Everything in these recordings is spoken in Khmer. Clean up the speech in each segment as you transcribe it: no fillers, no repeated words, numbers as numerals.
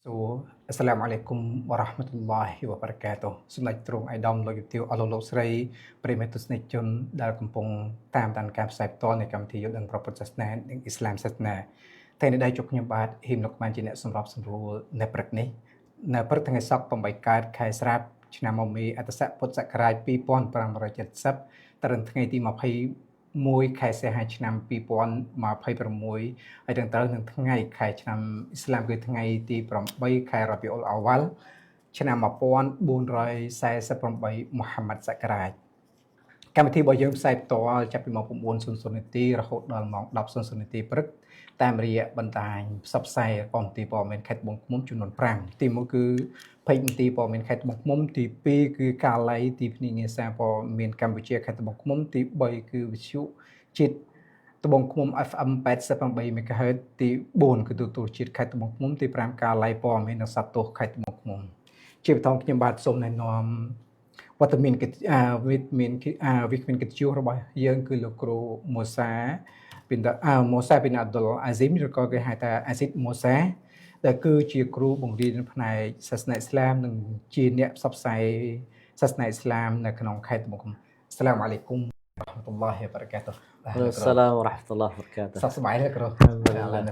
សួរអស្សាឡាមអាឡៃគុំវ៉ារ៉ាហ្មាតុលឡាហ៊ីវ៉ាបារកាតុសម្ដេចទ្រង់ឯកឧត្តមលោកយុទាវអស់លោកលោកស្រីប្រិយមិត្តទស្សនិកជនដែលកំពុងតាមដានការផ្សាយផ្ទាល់នៃកម្មវិធីយល់ដឹងព្រះពុទ្ធសាសនានិងអ៊ីស្លាមសាសនាថ្ងៃនេះដែរជួបខ្ញុំបាទហ៊ីមលោកបានជាអ្នកសម្របសម្រួលនៅព្រឹកនេះនៅព្រឹកថ្ងៃសុក្រ8កើតខែស្រាបឆ្នាំមមីអត្តស័កពុទ្ធសករាជ2570ត្រឹមថ្ងៃទី21ខែសីហាឆ្នាំ2026ហើយទាំងត្រូវនឹងថ្ងៃខែឆ្នាំអ៊ីស្លាមគឺថ្ងៃទី8ខែរ៉ាប៊ីអ៊ុលអាវ៉ាល់ឆ្នាំ1448មូហាម៉ាត់សករាជកម្មវិធីរបស់យើងផ្សាយផ្ទាល់ចាប់ពីម៉ោង9:00នាទីរហូតដល់ម៉ោង10:00នាទីព្រឹកតាមរយៈបណ្ដាញផ្សព្វផ្សាយរបស់មន្ទីរព័ត៌មានខេត្តត្បូងឃ្មុំចំនួន5ទី1គឺផេកមន្ទីរព័ត៌មានខេត្តត្បូងឃ្មុំទី2គឺកាល័យទីភ្នាក់ងារសារព័ត៌មានកម្ពុជាខេត្តត្បូងឃ្មុំទី3គឺវិទ្យុជាតិត្បូងឃ្មុំ FM 88 MHz ទី4គឺទូរទស្សន៍ជាតិខេត្តត្បូងឃ្មុំទី5កាល័យព័ត៌មាននិងសត្វទោសខេត្តត្បូងឃ្មុំជាបន្តខ្ញុំបាទសូមណែនាំវត្តមានកិត្តិអាវិទ្មានអាវិក្កាមកិត្តិយសរបស់យើងគឺលោកគ្រូម៉ូសាពីនអាម៉ូសាពីនអាប់ឌុលអាស៊ីមឬក៏គេហៅថាអាស៊ីតម៉ូសាដែលគឺជាគ្រូបង្រៀនផ្នែកសាសនាអ៊ីស្លាមនិងជាអ្នកផ្សព្វផ្សាយសាសនាអ៊ីស្លាមនៅក្នុងខេត្តត្បូងឃ្មុំអស្សាឡាមអាឡៃគុំវ៉ារ៉ាហ្មាតុលឡាហ៊ីវ៉ាបារកាតុហ៍បាទលោកគ្រូ السلام ورحمة الله وبركاته សុខសប្បាយទេគ្រូ الحمد لله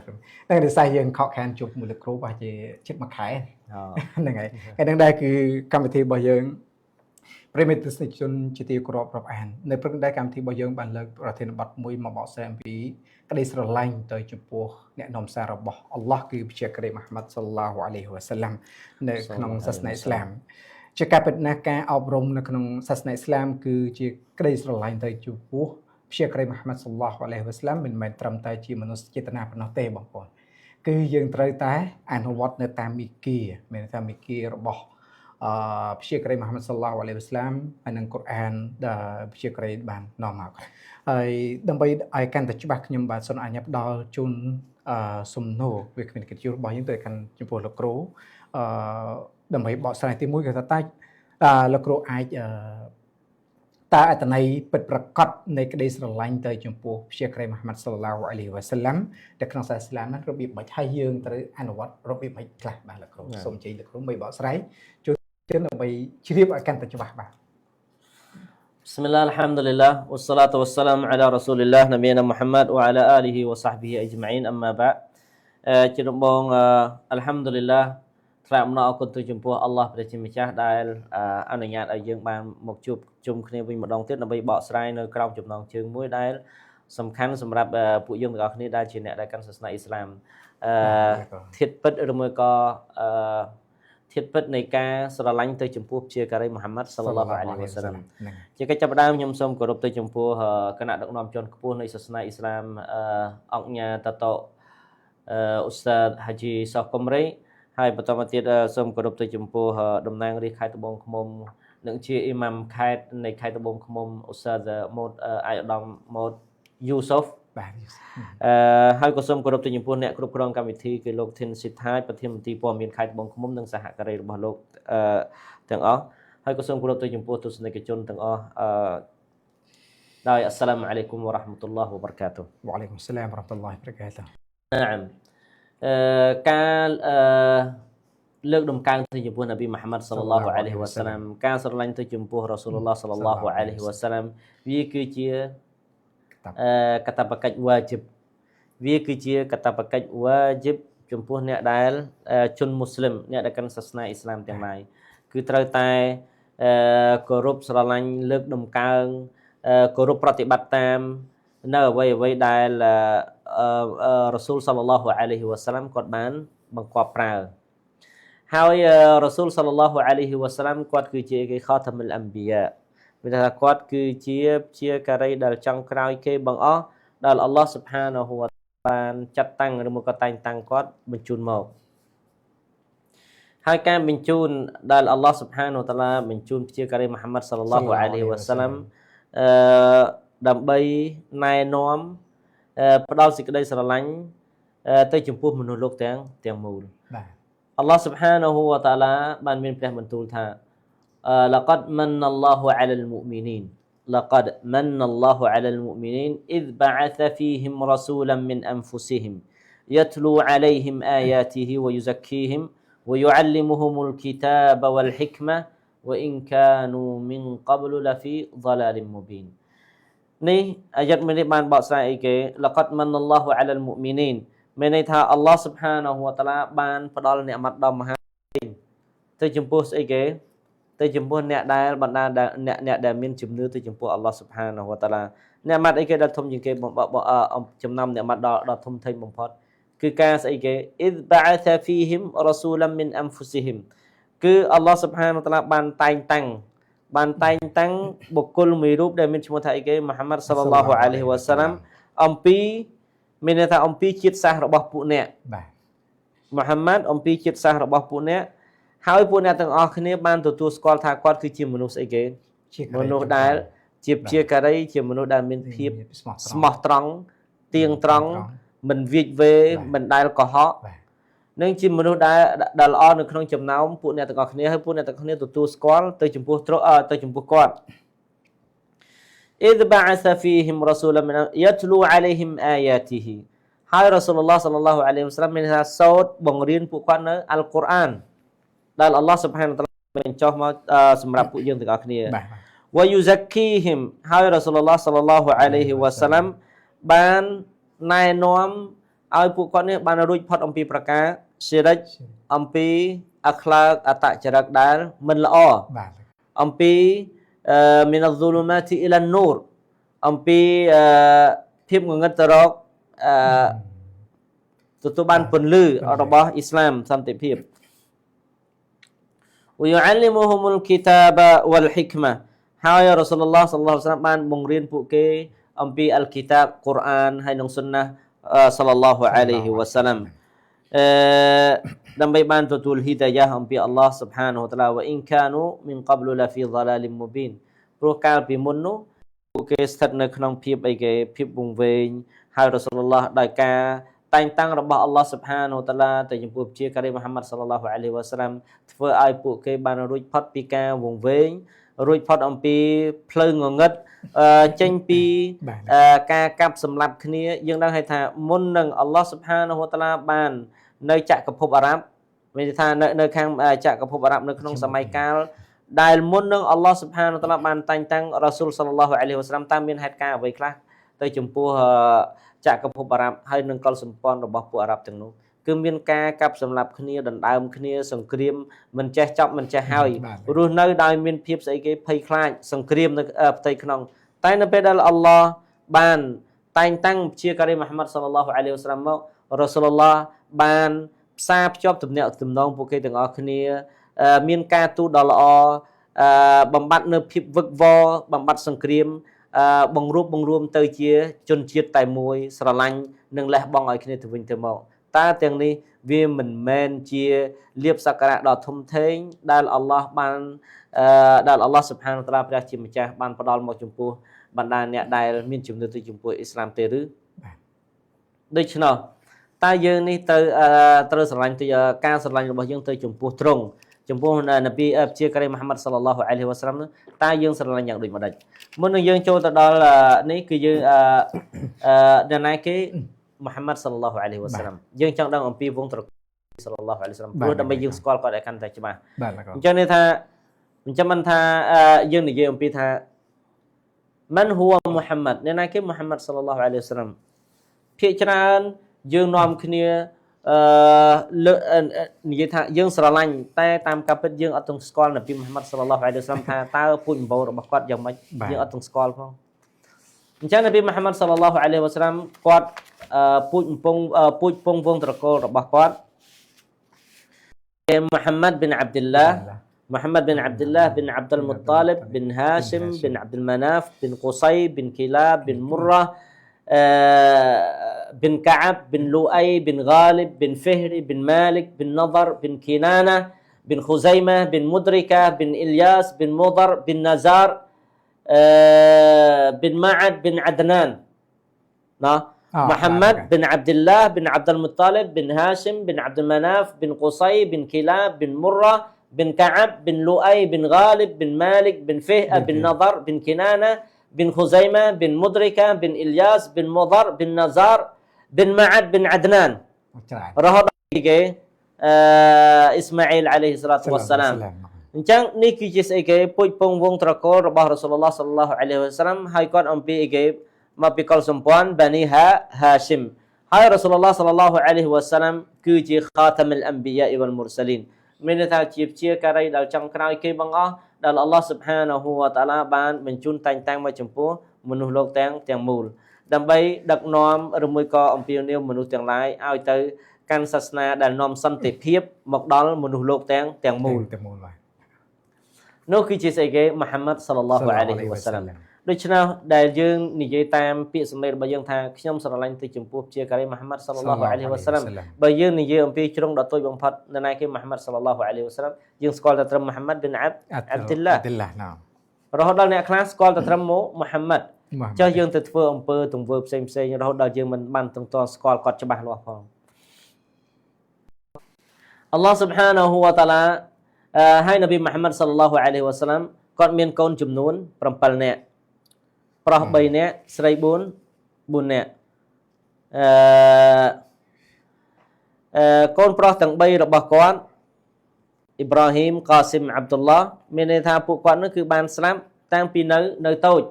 តែដោយសារយើងខកខានជួបមួយលោកគ្រូប្រហែលជាជិតមួយខែ អូ ហ្នឹងហើយហើយនឹងដែរគឺកម្មវិធីរបស់យើងប្រិយមិត្តទស្សនិកជនជាទីគោរពរាប់អាននៅព្រឹកនេះដែរកម្មវិធីរបស់យើងបានលើកប្រធានបទមួយមកបកស្រាយអំពីក្តីស្រឡាញ់ទៅចំពោះអ្នកនាំសាររបស់អល់ឡោះគឺព្យាការីមហាម៉ាត់សល្លាហ៊ូអាឡៃហ៊ីវ៉ាសាឡាំនៅក្នុងសាសនាអ៊ីស្លាមជាការពិតណាស់ការអប់រំនៅក្នុងសាសនាអ៊ីស្លាមគឺជាក្តីស្រឡាញ់ទៅចំពោះព្យាការីមហាម៉ាត់សល្លាហ៊ូអាឡៃហ៊ីវ៉ាសាឡាំមិនមែនត្រឹមតែជាមនុស្សចេតនាប៉ុណ្ណោះទេបងប្អូនគឺយើងត្រូវតែអនុវត្តនៅតាមមីគាមានន័យថាមីគារបស់អឺព្យាការីមហាម៉ាត់សល្លាហ៊ូអាឡៃហ៊ីវ៉ាសាឡាំហើយនិងកូរ៉ានដែលព្យាការីបាននាំមកហើយដើម្បីឲ្យកាន់តែច្បាស់ខ្ញុំបាទសូមអនុញ្ញាតផ្ដល់ជូនអឺសំណួរវាគ្មានកិត្តិយសរបស់យើងទៅកាន់ចំពោះលោកគ្រូអឺដើម្បីបកស្រាយទីមួយគឺថាតើលោកគ្រូអាចអឺតើអត្ថន័យពិតប្រាកដនៃក្តីស្រឡាញ់ទៅចំពោះព្យាការីមហាម៉ាត់សល្លាហ៊ូអាឡៃហ៊ីវ៉ាសាឡាំនៅក្នុងសាសនាអ៊ីស្លាមហ្នឹងរបៀបម៉េចហើយយើងត្រូវអនុវត្តរបៀបម៉េចខ្លះបាទលោកគ្រូសូមជ័យលោកគ្រូមួយបកស្រាយជួយដើម្បីជ្រាបឲ្យកាន់តែច្បាស់បាទ بسم الله الحمد لله والصلاة والسلام على رسول الله نبينا محمد وعلى آله وصحبه أجمعين أما بعد ជាដំបូងអัลហាំឌុលីឡាថ្លែងអំណរអគុណទៅចំពោះអល់ឡោះព្រះជាម្ចាស់ដែលអនុញ្ញាតឲ្យយើងបានមកជួបជុំគ្នាវិញម្ដងទៀតដើម្បីបកស្រាយនៅក្រោមចំណងជើងមួយដែលសំខាន់សម្រាប់ពួកយើងទាំងអស់គ្នាដែលជាអ្នកដែលកាន់សាសនាអ៊ីស្លាមអឺធាតុពិតឬមួយក៏អឺធាតុពិតនៃការស្រឡាញ់ទៅចំពោះជាការីមូហាម៉ាត់សល្លឡោះអាឡៃហ៊ីវ៉ាសាឡាំជាកិច្ចចាប់ផ្ដើមខ្ញុំសូមគោរពទៅចំពោះគណៈដឹកនាំជាន់ខ្ពស់នៃសាសនាអ៊ីស្លាមអង្គញាតតោអ៊ូស្តាតហាជីសោះកុំរីហើយបន្តមកទៀតសូមគោរពទៅចំពោះតំណាងរាស្ត្រខេត្តត្បូងឃ្មុំនិងជាអ៊ីម៉ាំខេត្តនៃខេត្តត្បូងឃ្មុំអ៊ូស្តាតម៉ូតអាយឧត្តមម៉ូតយូសូហ្វ បាទ អឺហើយក៏សូមគោរពទៅចំពោះអ្នកគ្រប់គ្រងកម្មវិធីគឺលោកធីនស៊ីថាចប្រធានមន្ទីរព័ត៌មានខេត្តត្បូងឃ្មុំនិងសហការីរបស់លោកអឺទាំងអស់ហើយក៏សូមគោរពទៅចំពោះទស្សនិកជនទាំងអស់អឺដោយអស្សាឡាមអាឡៃគុំវ៉ារ៉ាហ្មាតុលឡោះវ៉ាបារកាតុហ៍ វ៉ាឡៃគុំសឡាមវ៉ារ៉ាហ្មាតុលឡោះវ៉ាបារកាតុហ៍ ណាមអឺការអឺលើកដំកើងទៅចំពោះនប៊ីមូហាម៉ាត់សល្លឡោះអាឡៃហ៊ីវ៉ាសាឡាមការស្រឡាញ់ទៅចំពោះរ៉ាស៊ូលឡោះសល្លឡោះអាឡៃហ៊ីវ៉ាសាឡាមវាគឺជាអឺកតបកិច្ចវ៉ាជីបវាគឺជាកតបកិច្ចវ៉ាជីបចំពោះអ្នកដែលជនមូស្លីមអ្នកដែលកាន់សាសនាអ៊ីស្លាមទាំងឡាយគឺត្រូវតែអឺគោរពស្រឡាញ់លើកដំកើងគោរពប្រតិបត្តិតាមនៅអ្វីអ្វីដែលរ៉ាស៊ូលសល្លឡោះអាឡៃហ៊ីវ៉ាសាឡាមគាត់បានបង្គាប់ប្រើហើយរ៉ាស៊ូលសល្លឡោះអាឡៃហ៊ីវ៉ាសាឡាមគាត់គឺជាគេខតាមុលអាំប៊ីយ៉ាមានថាគាត់គឺជាជាការីដែលចង់ក្រោយគេបង្អស់ដែលអល់ឡោះស៊ុបហានាហ៊ូវបានចាត់តាំងឬមកក៏តែងតាំងគាត់បញ្ជូនមកហើយការបញ្ជូនដែលអល់ឡោះស៊ុបហានាតាឡាបញ្ជូនជាការីមូហាម៉ាត់សល្លឡោះអាឡៃហ៊ីវ៉ាសាឡាមអឺដើម្បីណែនាំផ្ដល់សេចក្តីស្រឡាញ់ទៅចំពោះមនុស្សលោកទាំងមូល បាទ អល់ឡោះស៊ុបហានាហ៊ូវតាឡាបានមានព្រះបន្ទូលថាលកដមិនអល់ឡោះអាលលមុមីនីន لقد من الله على المؤمنين إذ بعث فيهم رسولا من أنفسهم يتلو عليهم آياته ويزكيهم ويعلمهم الكتاب والحكمة وإن كانوا من قبل لفي ضلال مبين នេះអាយ៉ាត់មួយនេះបានបកស្រាយអីគេ لقد من الله على المؤمنين មានន័យថាអល់ឡោះ سبحانه وتعالى បានផ្ដល់អ្នកម៉ាត់ដ៏មហាទៅចំពោះស្អីគេទៅចំពោះអ្នកដែលបណ្ដាអ្នកអ្នកដែលមានជំនឿទៅចំពោះអល់ឡោះ سبحانه وتعالى អ្នកម៉ាត់អីគេដែលធំជាងគេចំណោមអ្នកម៉ាត់ដ៏ធំធេងបំផុតគឺការស្អីគេ إذ بعث فيهم رسولا من أنفسهم គឺអល់ឡោះ سبحانه وتعالى បានតែងតាំងបានតែងតាំងបុគ្គលមួយរូបដែលមានឈ្មោះថាអីគេមូហាម៉ាត់សល្លឡោះអាឡៃហ៊ីវ៉ាសាឡាំអំពីមានន័យថាអំពីជាតិសាសន៍របស់ពួកអ្នក បាទ មូហាម៉ាត់អំពីជាតិសាសន៍របស់ពួកអ្នកហើយពួកអ្នកទាំងអស់គ្នាបានទទួលស្គាល់ថាគាត់គឺជាមនុស្សស្អីគេមនុស្សដែលជាព្យាការីជាមនុស្សដែលមានភាពស្មោះត្រង់ទៀងត្រង់មិនវាចវេមិនដែលកុហកនឹងជាមនុស្សដែលដែលល្អនៅក្នុងចំណោមពួកអ្នកទាំងអស់គ្នាហើយពួកអ្នកទាំងអស់គ្នាទទួលស្គាល់ទៅចំពោះត្រទៅចំពោះគាត់ إذ بعث فيهم رسولا من يتلو عليهم آياته ហើយរ៉ាស៊ូលឡោះសល្លឡោះអាឡៃហ៊ីវ៉ាសឡាមមានថាសូត្របង្រៀនពួកគាត់នៅអល់កុរអានដែលអល់ឡោះសុបហានតាឡាបញ្ចុះមកសម្រាប់ពួកយើងទាំងអស់គ្នាវ៉ាយូហ្សាគីហ៊ីមហើយរ៉ាស៊ូលឡោះសល្លឡោះអាឡៃហ៊ីវ៉ាសឡាមបានណែនាំឲ្យពួកគាត់នេះបានរួចផុតអំពីប្រការស៊ីរិចអំពីអក្លាកអតចរិតដែលមិនល្អ បាទ អំពីមីនហ្ស៊ូលម៉ាទីអ៊ីឡានូរអំពីភាពងងឹតទៅរកទទួលបានពន្លឺរបស់អ៊ីស្លាមសន្តិភាព ويعلمهم الكتاب والحكمة ហើយរ៉ាស៊ូលឡោះសល្លឡោះអាឡៃហ៊ីវ៉ាសឡាមបានបង្រៀនពួកគេអំពីអលគីតាបកូរ៉ានហើយនិងសុនណាសល្លឡោះអាឡៃហ៊ីវ៉ាសាឡាំអឺដើម្បីបានទទួលហ៊ីដាយ៉ាអំពីអល់ឡោះ سبحانه وتعالى វ៉ាអ៊ីនកានូមីនកប្លឡាហ្វី ضلال មុប៊ីនព្រោះកាលពីមុននោះពួកគេស្ថិតនៅក្នុងភាពអីគេភាពវង្វេងហើយរ៉ាស៊ូលឡោះដោយការតែងតាំងរបស់អល់ឡោះ سبحانه وتعالى ទៅចំពោះជាការីមូហាម៉ាត់សល្លឡោះអាឡៃហ៊ីវ៉ាសាឡាំធ្វើឲ្យពួកគេបានរួចផុតពីការវង្វេងរួចផុតអំពីផ្លូវងងឹតចេញពីការកាប់សម្លាប់គ្នាយើងដឹងហើយថាមុននឹងអល់ឡោះ سبحانه وتعالى បាននៅចក្រភពអារ៉ាប់មានន័យថានៅខាងចក្រភពអារ៉ាប់នៅក្នុងសម័យកាលដែលមុននឹងអល់ឡោះ سبحانه وتعالى បានតែងតាំងរ៉ាស៊ូលសល្លឡោះអាឡៃហ៊ីវ៉ាសាឡាំតាមមានហេតុការណ៍អ្វីខ្លះទៅចំពោះចក្រភពអារ៉ាប់ហើយនឹងកុលសម្ព័ន្ធរបស់ពួកអារ៉ាប់ទាំងនោះគឺមានការកាប់សម្លាប់គ្នាដណ្ដើមគ្នាសង្គ្រាមមិនចេះចប់មិនចេះហើយរស់នៅដោយមានភាពស្អីគេភ័យខ្លាចសង្គ្រាមនៅផ្ទៃក្នុងតែនៅពេលដែលអល់ឡោះបានតែងតាំងជាការីមូហាម៉ាត់សល្លឡោះអាឡៃហ៊ីវ៉ាសាឡាមមករ៉ាស៊ូលឡោះបានផ្សារភ្ជាប់ទំនាក់ទំនងពួកគេទាំងអស់គ្នាមានការទូតដ៏ល្អបំបត្តិនៅភាពវឹកវរបំបត្តិសង្គ្រាមបង្រួបបង្រួមទៅជាជនជាតិតែមួយស្រឡាញ់និងលះបង់ឲ្យគ្នាទៅវិញទៅមកតើទាំងនេះវាមិនមែនជាលៀបសក្ការៈដ៏ធំធេងដែលអល់ឡោះបានដែលអល់ឡោះ سبحانه وتعالى ព្រះជាម្ចាស់បានផ្ដល់មកចំពោះបណ្ដាអ្នកដែលមានជំនឿទៅចំពោះអ៊ីស្លាមទេឬដូច្នោះតើយើងនេះទៅត្រូវស្រឡាញ់ទៅការស្រឡាញ់របស់យើងទៅចំពោះទ្រង់ចំពោះនប៊ីជាការីមូហាម៉ាត់សល្លឡោះអាឡៃហ៊ីវ៉ាសាឡាមតើយើងស្រឡាញ់យ៉ាងដូចម្ដេចមុននឹងយើងចូលទៅដល់នេះគឺយើងអ្នកណាគេមូហាម៉ាត់សល្លឡោះអាឡៃហ៊ីវ៉ាសាឡាមយើងចង់ដឹងអំពីវងត្រកូលសល្លឡោះអាឡៃហ៊ីវ៉ាសាឡាមព្រោះដើម្បីយើងស្គាល់គាត់ឲ្យកាន់តែច្បាស់ បាទ អញ្ចឹងនេះថាអញ្ចឹងមិនថាយើងនិយាយអំពីថាមិនហួមូហាម៉ាត់អ្នកណាគេមូហាម៉ាត់សល្លឡោះអាឡៃហ៊ីវ៉ាសាឡាមភាគច្រើនយើងនាំគ្នាអឺលើនិយាយថាយើងស្រឡាញ់តែតាមការពិតយើងអត់ទាំងស្គាល់នប៊ីមូហាម៉ាត់សល្លឡោះអាឡៃហ៊ីវ៉ាសាឡាមថាតើពូជអម្បូររបស់គាត់យ៉ាងម៉េចយើងអត់ទាំងស្គាល់ផងអញ្ចឹងនប៊ីមូហាម៉ាត់សល្លឡោះអាឡៃហ៊ីវ៉ាសាឡាមគាត់ពូជពងពូជពងវងត្រកូលរបស់គាត់មូហាម៉ាត់ប៊ិនអាប់ឌុលឡា محمد بن عبد الله بن عبد المطلب بن هاشم بن عبد المناف بن قصي بن كلاب بن مرة بن كعب بن لؤي بن غالب بن فهري بن مالك بن نضر بن كنانة بن خزيمة بن مدركة بن إلياس بن مضر بن نزار بن معد بن عدنان محمد بن عبد الله بن عبد المطلب بن هاشم بن عبد المناف بن قصي بن كلاب بن مرة بن كعب بن لؤي بن غالب بن مالك بن فهء بن نضر بن كنانة بن خزيمة بن مدركة بن إلياس بن مضر بن نزار بن معد بن عدنان ច្រើន រហូតដល់គេ អ៊ីស្ម៉ាអ៊ីលអាឡៃហ៊ីសឡាតុវ៉ាសឡាមអញ្ចឹងនេះគឺជាស្អីគេពូជពងវងត្រកូលរបស់រ៉ាស៊ូលឡោះសល្លឡោះអាឡៃហ៊ីវ៉ាសឡាមហើយគាត់អំពីអីគេមកពីកុលសម្ព័ន្ធបានីហាហាស៊ីមហើយរ៉ាស៊ូលឡោះសល្លឡោះអាឡៃហ៊ីវ៉ាសឡាមគឺជាខាតាមុលអំបិយ៉ាវ៉ាលមុរសាលីនមានន័យថាជាជាការីដែលចុងក្រោយគេបង្អស់ដែលអល់ឡោះស៊ុបហានាហ៊ូវតាឡាបានបញ្ជូនតែងតាំងមកចំពោះមនុស្សលោកទាំងមូលដើម្បីដឹកនាំឬមួយក៏អំពាវនាវមនុស្សទាំងឡាយឲ្យទៅកាន់សាសនាដែលនាំសន្តិភាពមកដល់មនុស្សលោកទាំងមូលបាទនោះគឺជាស្អីគេមូហាម៉ាត់សល្លឡោះអាឡៃហ៊ីវ៉ាសាឡាមដូច្នេះដែលយើងនិយាយតាមពាក្យសម្ដីរបស់យើងថាខ្ញុំស្រឡាញ់ទៅចំពោះជាការីមូហាម៉ាត់សល្លឡោះអាឡៃហ៊ីវ៉ាសាឡាមបើយើងនិយាយអំពីជ្រុងដ៏តូចបំផុតនរណាគេមូហាម៉ាត់សល្លឡោះអាឡៃហ៊ីវ៉ាសាឡាមយើងស្គាល់តែត្រឹមមូហាម៉ាត់ប៊ិនអាប់ឌុលឡារហូតដល់អ្នកខ្លះស្គាល់តែត្រឹមមូហាម៉ាត់ចុះយើងទៅធ្វើអំពើទង្វើផ្សេងផ្សេងរហូតដល់យើងមិនបានទាំងតស្គាល់គាត់ច្បាស់លាស់ផងអល់ឡោះស៊ុបហានាហ៊ូវតាឡាហើយនប៊ីមូហាម៉ាត់សល្លឡោះអាឡៃហ៊ីវ៉ាសាឡាមគាត់មានកូនចំនួន7នាក់ប្រុស3នាក់ស្រី4នាក់កូនប្រុសទាំង3របស់គាត់អ៊ីប្រាហ៊ីមក៉ាស៊ីមអាប់ឌុលឡោះមានន័យថាពួកគាត់នោះគឺបានស្លាប់តាំងពីនៅតូច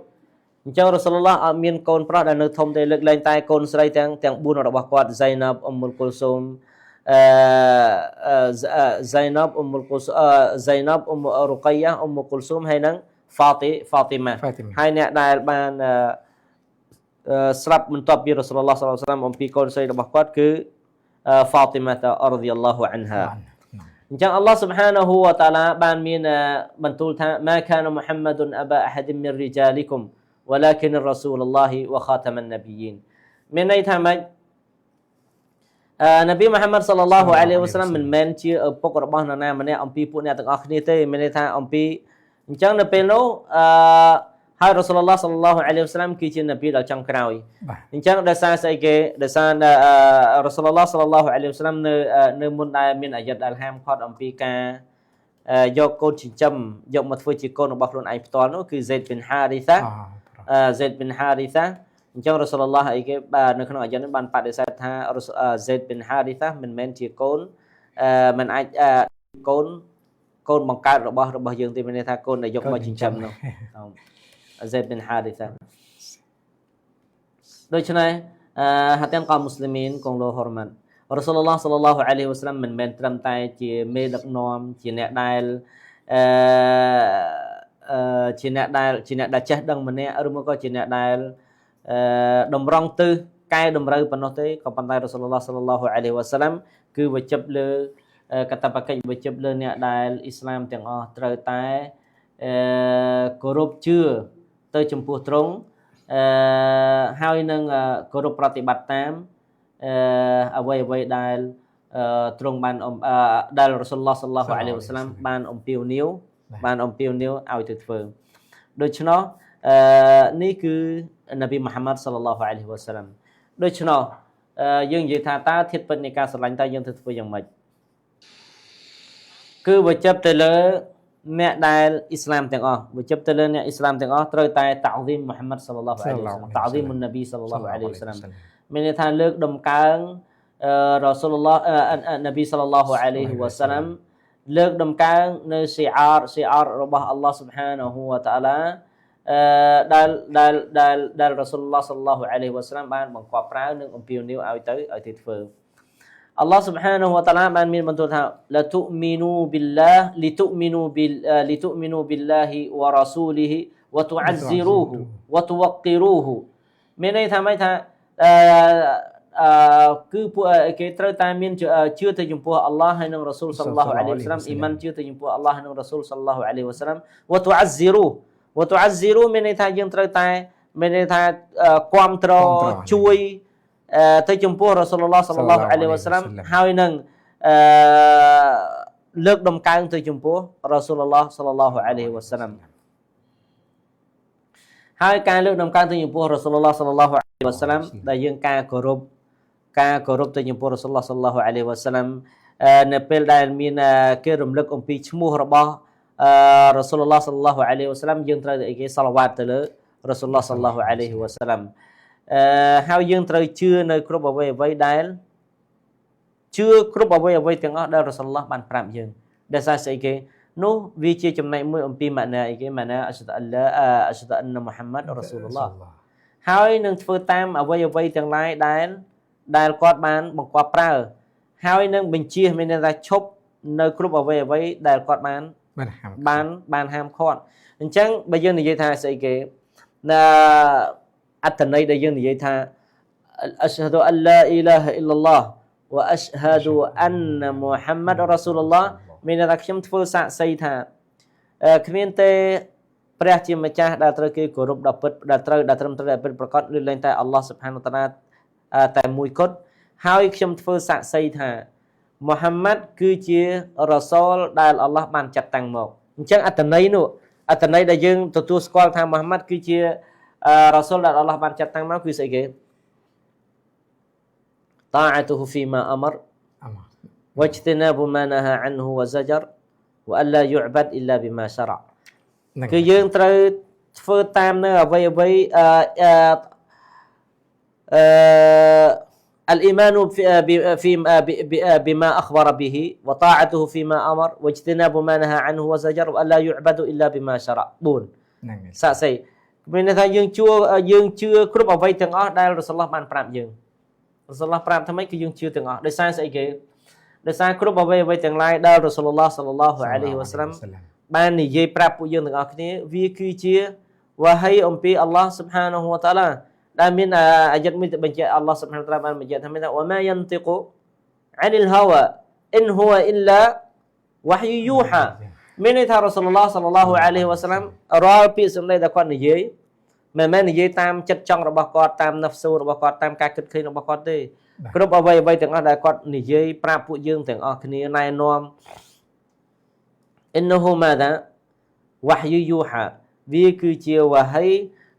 អញ្ចឹងរ៉ាស៊ូលឡោះអត់មានកូនប្រុសដែលនៅធំទេលើកលែងតែកូនស្រីទាំង4របស់គាត់ហ្សៃណាប់អ៊ុំមុលគុលស៊ូមហ្សៃណាប់អ៊ុំមុលគុលហ្សៃណាប់អ៊ុំរុកៃយ៉ាអ៊ុំមុលគុលស៊ូមហើយនឹងហ្វាទីម៉ាហើយអ្នកដែលបានស្លាប់បន្ទាប់ពីរ៉ាស៊ូលឡោះសល្លឡោះសាឡាមអំពីកូនស្រីរបស់គាត់គឺហ្វាទីម៉ាតារ៉ាឌីយ៉ាឡោះអានហាអញ្ចឹងអល់ឡោះស៊ុបហានាហ៊ូវតាឡាបានមានបន្ទូលថាម៉ាកានមូហាម៉ាឌុនអាបាអាហាឌិមមីនរិជាលីគុម ولكن الرسول الله وخاتم النبيين មានន័យថាម៉េចនប៊ីមូហាម៉ាត់សល្លឡោះអាឡៃហ៊ីវ៉ាសាឡាមមិនមែនជាឪពុករបស់នរណាម្នាក់អំពីពួកអ្នកទាំងអស់គ្នាទេមានន័យថាអំពីអញ្ចឹងនៅពេលនោះហើយរ៉ាស៊ូលឡោះសល្លឡោះអាឡៃហ៊ីវ៉ាសាឡាមគឺជានប៊ីដល់ចុងក្រោយអញ្ចឹងដោយសារស្អីគេដោយសាររ៉ាស៊ូលឡោះសល្លឡោះអាឡៃហ៊ីវ៉ាសាឡាមនៅមុនដែលមានអាយ៉ាតដែលហាមឃាត់អំពីការយកកូនចិញ្ចឹមយកមកធ្វើជាកូនរបស់ខ្លួនឯងផ្ទាល់នោះគឺហ្សេតប៊ិនហារីសាហ្សេតប៊ិនហារីសាអញ្ចឹងរ៉ាស៊ូលឡោះអីគេបាទនៅក្នុងអាយ៉ាតនេះបានបដិសេធថាហ្សេតប៊ិនហារីសាមិនមែនជាកូនមិនអាចកូនបង្កើតរបស់យើងទេមានន័យថាកូនដែលយកមកចិញ្ចឹមនោះហ្សេតប៊ិនហារីសាដូច្នេះហាទាំងកោមុស្លីមីនកងលោហរម៉ាត់រ៉ាស៊ូលឡោះសល្លឡោះអាឡៃហ៊ីវ៉ាសាឡាមមិនមែនត្រឹមតែជាមេដឹកនាំជាអ្នកដែលជាអ្នកដែលចេះដឹងម្នាក់ឬមកក៏ជាអ្នកដែលតម្រង់ទិសកែតម្រូវប៉ុណ្ណោះទេក៏ប៉ុន្តែរ៉ាស៊ូលឡោះសល្លឡោះអាឡៃហ៊ីវ៉ាសាឡាមគឺវជិបលើកតបកិច្ចវជិបលើអ្នកដែលអ៊ីស្លាមទាំងអស់ត្រូវតែគោរពជឿទៅចំពោះទ្រង់ហើយនឹងគោរពប្រតិបត្តិតាមអ្វីៗដែលទ្រង់បានដែលរ៉ាស៊ូលឡោះសល្លឡោះអាឡៃហ៊ីវ៉ាសាឡាមបានអំពាវនាវឲ្យទៅធ្វើដូច្នោះនេះគឺនប៊ីមូហាម៉ាត់សល្លឡោះអាឡៃហ៊ីវ៉ាសាឡាមដូច្នោះយើងនិយាយថាតើធាតុពិតនៃការស្រឡាញ់តើយើងទៅធ្វើយ៉ាងម៉េចគឺវជិបទៅលើអ្នកដែលអ៊ីស្លាមទាំងអស់វជិបទៅលើអ្នកអ៊ីស្លាមទាំងអស់ត្រូវតែតាហ្ស៊ីមមូហាម៉ាត់សល្លឡោះអាឡៃហ៊ីវ៉ាសាឡាមតាហ្ស៊ីមុននប៊ីសល្លឡោះអាឡៃហ៊ីវ៉ាសាឡាមមានន័យថាលើកដំកើងរ៉ាស៊ូលឡោះនប៊ីសល្លឡោះអាឡៃហ៊ីវ៉ាសាឡាមលើកដំកើងនៅស៊ីអាររបស់អល់ឡោះស៊ុបហានាហ៊ូវតាឡាដែលដែលដែលដែលរ៉ាស៊ូលឡោះសល្លឡោះអាឡៃហ៊ីវ៉ាសាឡាមបានបង្គាប់ប្រើនិងអំពាវនាវឲ្យទៅធ្វើអល់ឡោះស៊ុបហានាហ៊ូវតាឡាបានមានបន្ទូលថាឡាតុមីនូប៊ីលឡាលីតុមីនូប៊ីលីតុមីនូប៊ីលឡាហ៊ីវ៉ារ៉ាស៊ូលីហ៊ីវ៉ាតុអាហ្ស៊ីរូហ៊ូវ៉ាតុវកិរូហ៊ូមានន័យថាម៉េចថាគឺពួកគេត្រូវតែមានជឿទៅចំពោះអល់ឡោះហើយនិងរ៉ាស៊ូលសល្លឡោះអាឡៃហ៊ីវ៉ាសាឡាមអ៊ីម៉ានជឿទៅចំពោះអល់ឡោះនិងរ៉ាស៊ូលសល្លឡោះអាឡៃហ៊ីវ៉ាសាឡាមវ៉ាតុអាហ្ស៊ីរូវ៉ាតុអាហ្ស៊ីរូមានន័យថាយើងត្រូវតែមានន័យថាគាំទ្រជួយទៅចំពោះរ៉ាស៊ូលឡោះសល្លឡោះអាឡៃហ៊ីវ៉ាសាឡាមហើយនឹងលើកដំកើងទៅចំពោះរ៉ាស៊ូលឡោះសល្លឡោះអាឡៃហ៊ីវ៉ាសាឡាមហើយការលើកដំកើងទៅចំពោះរ៉ាស៊ូលឡោះសល្លឡោះអាឡៃហ៊ីវ៉ាសាឡាមដែលយើងការគោរពទៅចំពោះរ៉ាស៊ូលឡោះសល្លឡោះអាឡៃហ៊ីវ៉ាសាឡាមនៅពេលដែលមានគេរំលឹកអំពីឈ្មោះរបស់រ៉ាស៊ូលឡោះសល្លឡោះអាឡៃហ៊ីវ៉ាសាឡាមយើងត្រូវតែគេសល្វាតទៅលើរ៉ាស៊ូលឡោះសល្លឡោះអាឡៃហ៊ីវ៉ាសាឡាមហើយយើងត្រូវជឿនៅគ្រប់អ្វីដែល ជឿគ្រប់អ្វីអ្វីទាំងអស់ដែលរ៉ាស៊ូលឡោះបានប្រាប់យើងដែលសារស្អីគេនោះវាជាចំណែកមួយអំពីម៉ាណាអីគេម៉ាណាអស្ហដអល់ឡាអស្ហដអនមុហាម៉ាត់រ៉ាស៊ូលឡោះហើយនឹងធ្វើតាមអ្វីអ្វីទាំងឡាយដែលគាត់បានបង្គាប់ប្រើហើយនឹងបញ្ជាមានន័យថាឈប់នៅគ្រប់អ្វីអ្វីដែលគាត់បានបានហាមឃាត់អញ្ចឹងបើយើងនិយាយថាស្អីគេណាអត្ថន័យដែលយើងនិយាយថាអស្ហឌុអលឡាអ៊ីឡាហអ៊ីឡាឡោះវ៉ាអស្ហឌុអានមុហាម៉ាត់រ៉ាស៊ូលឡោះមានន័យថាខ្ញុំធ្វើសាក្សីថាគ្មានទេព្រះជាម្ចាស់ដែលត្រូវគេគោរពដល់ពិតដែលត្រូវដែលត្រឹមត្រូវដែលពិតប្រាកដលើកលែងតែអល់ឡោះស៊ុបហានតាឡាតែមួយគត់ហើយខ្ញុំធ្វើសាក្សីថាមូហាម៉ាត់គឺជារ៉ាសូលដែលអល់ឡោះបានចាត់តាំងមកអញ្ចឹងអត្ថន័យនោះអត្ថន័យដែលយើងទទួលស្គាល់ថាមូហាម៉ាត់គឺជារ៉ាសូលដែលអល់ឡោះបានចាត់តាំងមកគឺស្អីគេតាអាតុហ៊ូហ្វីម៉ាអាមរ واجتناب ما نهى عنه وزجر وألا يعبد إلا بما شرع គឺយើងត្រូវធ្វើតាមនៅអ្វីអ្វីالإيمان في بما أخبر به وطاعته فيما أمر واجتناب ما نهى عنه وزجر وألا يعبد إلا بما شرع 4សាក់សីមានន័យថាយើងជឿយើងជឿគ្រប់អ្វីទាំងអស់ដែលរ៉ាស៊ូលឡោះបានប្រាប់យើងរ៉ាស៊ូលឡោះប្រាប់ថាម៉េចគឺយើងជឿទាំងអស់ដោយសារស្អីគេដោយសារគ្រប់អ្វីអ្វីទាំងឡាយដែលរ៉ាស៊ូលឡោះសល្លឡោះអាឡៃហ៊ីវ៉ាសឡាំបាននិយាយប្រាប់ពួកយើងទាំងអស់គ្នាវាគឺជាវ៉ាហីអំពីអល់ឡោះស៊ុបហានាហ៊ូវតាឡាដែលមានអាយ៉ាតមួយបញ្ជាក់អល់ឡោះស៊ុបហានាតាឡាបានបញ្ជាក់ថាមានថាវ៉ាម៉ាយ៉ាន់តិកុអានិលហាវ៉ាអ៊ិនហ៊ូវអ៊ីឡាវ៉ាហយយូហាមានន័យថារ៉ាស៊ូលឡោះសល្លឡោះអាឡៃហ៊ីវ៉ាសឡាំរាល់ពាក្យសម្ដីដែលគាត់និយាយមិនមែននិយាយតាមចិត្តចង់របស់គាត់តាមណាហ្វស៊ូរបស់គាត់តាមការគិតឃើញរបស់គាត់ទេគ្រប់អ្វីអ្វីទាំងអស់ដែលគាត់និយាយប្រាប់ពួកយើងទាំងអស់គ្នាណែនាំអ៊ិនហ៊ូម៉ាដាវ៉ាហយយូហាវាគឺជាវ៉ាហី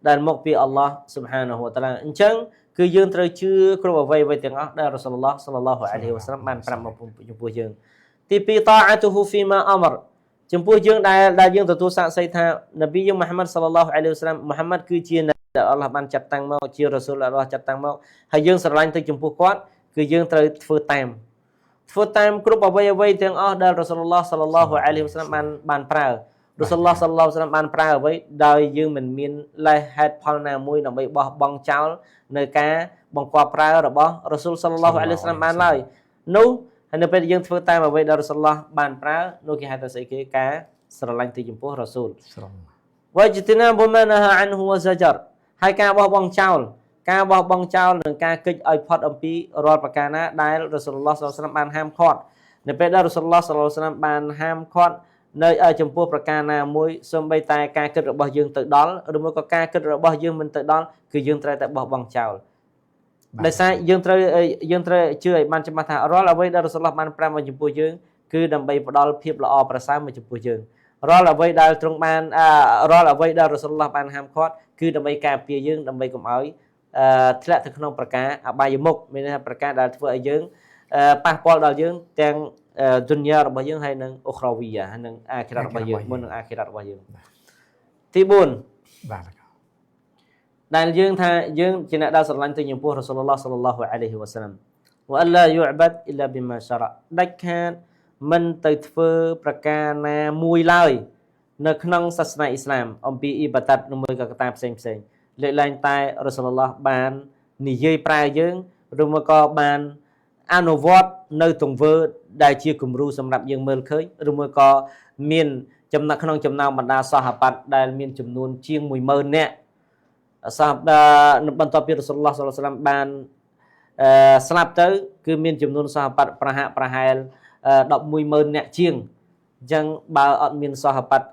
ដែលមកពីអល់ឡោះស៊ុបហានាហ៊ូវតាឡាអញ្ចឹងគឺយើងត្រូវជឿគ្រប់អ្វីអ្វីទាំងអស់ដែលរ៉ាស៊ូលឡោះសល្លឡោះអាឡៃហ៊ីវ៉ាសឡាមបានប្រាប់មកចំពោះយើងទី2តាអាតុហ៊ូហ្វីម៉ាអាមរចំពោះយើងដែលយើងទទួលសាក្សីថានប៊ីយើងមូហាម៉ាត់សល្លឡោះអាឡៃហ៊ីវ៉ាសឡាមមូហាម៉ាត់គឺជាដែលអល់ឡោះបានចាត់តាំងមកជារ៉ាស៊ូលអល់ឡោះចាត់តាំងមកហើយយើងស្រឡាញ់ទៅចំពោះគាត់គឺយើងត្រូវធ្វើតាមគ្រប់អ្វីអ្វីទាំងអស់ដែលរ៉ាស៊ូលឡោះសល្លឡោះអាឡៃហ៊ីវ៉ាសឡាមបានប្រើរ៉ាស៊ូលឡោះសល្លឡោះអាឡៃហ៊ីវ៉ាសឡាមបានប្រើអ្វីដោយយើងមិនមានលេសហេតុផលណាមួយដើម្បីបោះបង់ចោលនៅការបង្គាប់ប្រើរបស់រ៉ាស៊ូលសល្លឡោះអាឡៃហ៊ីវ៉ាសឡាមបានឡើយនោះហើយនៅពេលយើងធ្វើតាមអ្វីដែលរ៉ាស៊ូលឡោះបានប្រើនោះគេហៅថាស្អីគេការស្រឡាញ់ទៅចំពោះរ៉ាស៊ូលវ៉ាជតិណាបម៉ាណាហាអានហ៊ូវ៉ាហ្សាចរហើយការបោះបង់ចោលការបោះបង់ចោលនិងការកិច្ចឲ្យផុតអំពីរាល់ប្រការណាដែលរ៉ាស៊ូលឡោះសល្លឡោះអាឡៃហ៊ីវ៉ាសឡាមបានហាមឃាត់នៅពេលដែលរ៉ាស៊ូលឡោះសល្លឡោះអាឡៃហ៊ីវ៉ាសឡាមបានហាមឃាត់នៅចំពោះប្រការណាមួយសូម្បីតែការគិតរបស់យើងទៅដល់ឬមួយក៏ការគិតរបស់យើងមិនទៅដល់គឺយើងត្រូវតែបោះបង់ចោលដោយសារយើងត្រូវជឿឲ្យបានច្បាស់ថារាល់អ្វីដែលរ៉ាស៊ូលឡោះបានប្រាប់មកចំពោះយើងគឺដើម្បីផ្ដល់ភាពល្អប្រសើរមកចំពោះយើងរាល់អ្វីដែលទ្រង់បានរាល់អ្វីដែលរ៉ាស៊ូលឡោះបានហាមឃាត់គឺដើម្បីការពារយើងដើម្បីកុំឲ្យធ្លាក់ទៅក្នុងប្រការអបាយមុខមានន័យថាប្រការដែលធ្វើឲ្យយើងប៉ះពាល់ដល់យើងទាំងឌុនយ៉ារបស់យើងហើយនិងអ៊ុខរ៉ាវីយ៉ាហើយនិងអាខិរ៉ាត់របស់យើងមុននឹងអាខិរ៉ាត់របស់យើងទី4បាទដែលយើងថាយើងជាអ្នកដែលស្រឡាញ់ទៅចំពោះរ៉ាស៊ូលឡោះសល្លឡោះអាឡៃហ៊ីវ៉ាសឡាមវ៉ាអឡាយូបាត់អ៊ីឡាប៊ីម៉ាសារ៉ាដាច់ខាតមិនទៅធ្វើប្រការណាមួយឡើយនៅក្នុងសាសនាអ៊ីស្លាមអំពីអ៊ីបាតាត់ឬមួយក៏កត្តាផ្សេងផ្សេងលើកលែងតែរ៉ាស៊ូលឡោះបាននិយាយប្រើយើងឬមួយក៏បានអនុវត្តនៅទង្វើដែលជាគំរូសម្រាប់យើងមើលឃើញឬមួយក៏មានចំណែកក្នុងចំណោមបណ្ដាសហបាត់ដែលមានចំនួនជាង 10000 នាក់សហបន្ទាប់ពីរ៉ាស៊ូលឡោះសល្លឡោះអាឡៃហ៊ីវ៉ាសឡាមបានស្លាប់ទៅគឺមានចំនួនសហបាត់ប្រហាក់ប្រហែល 110,000 នាក់ជាងអញ្ចឹងបើអត់មានសហបាត់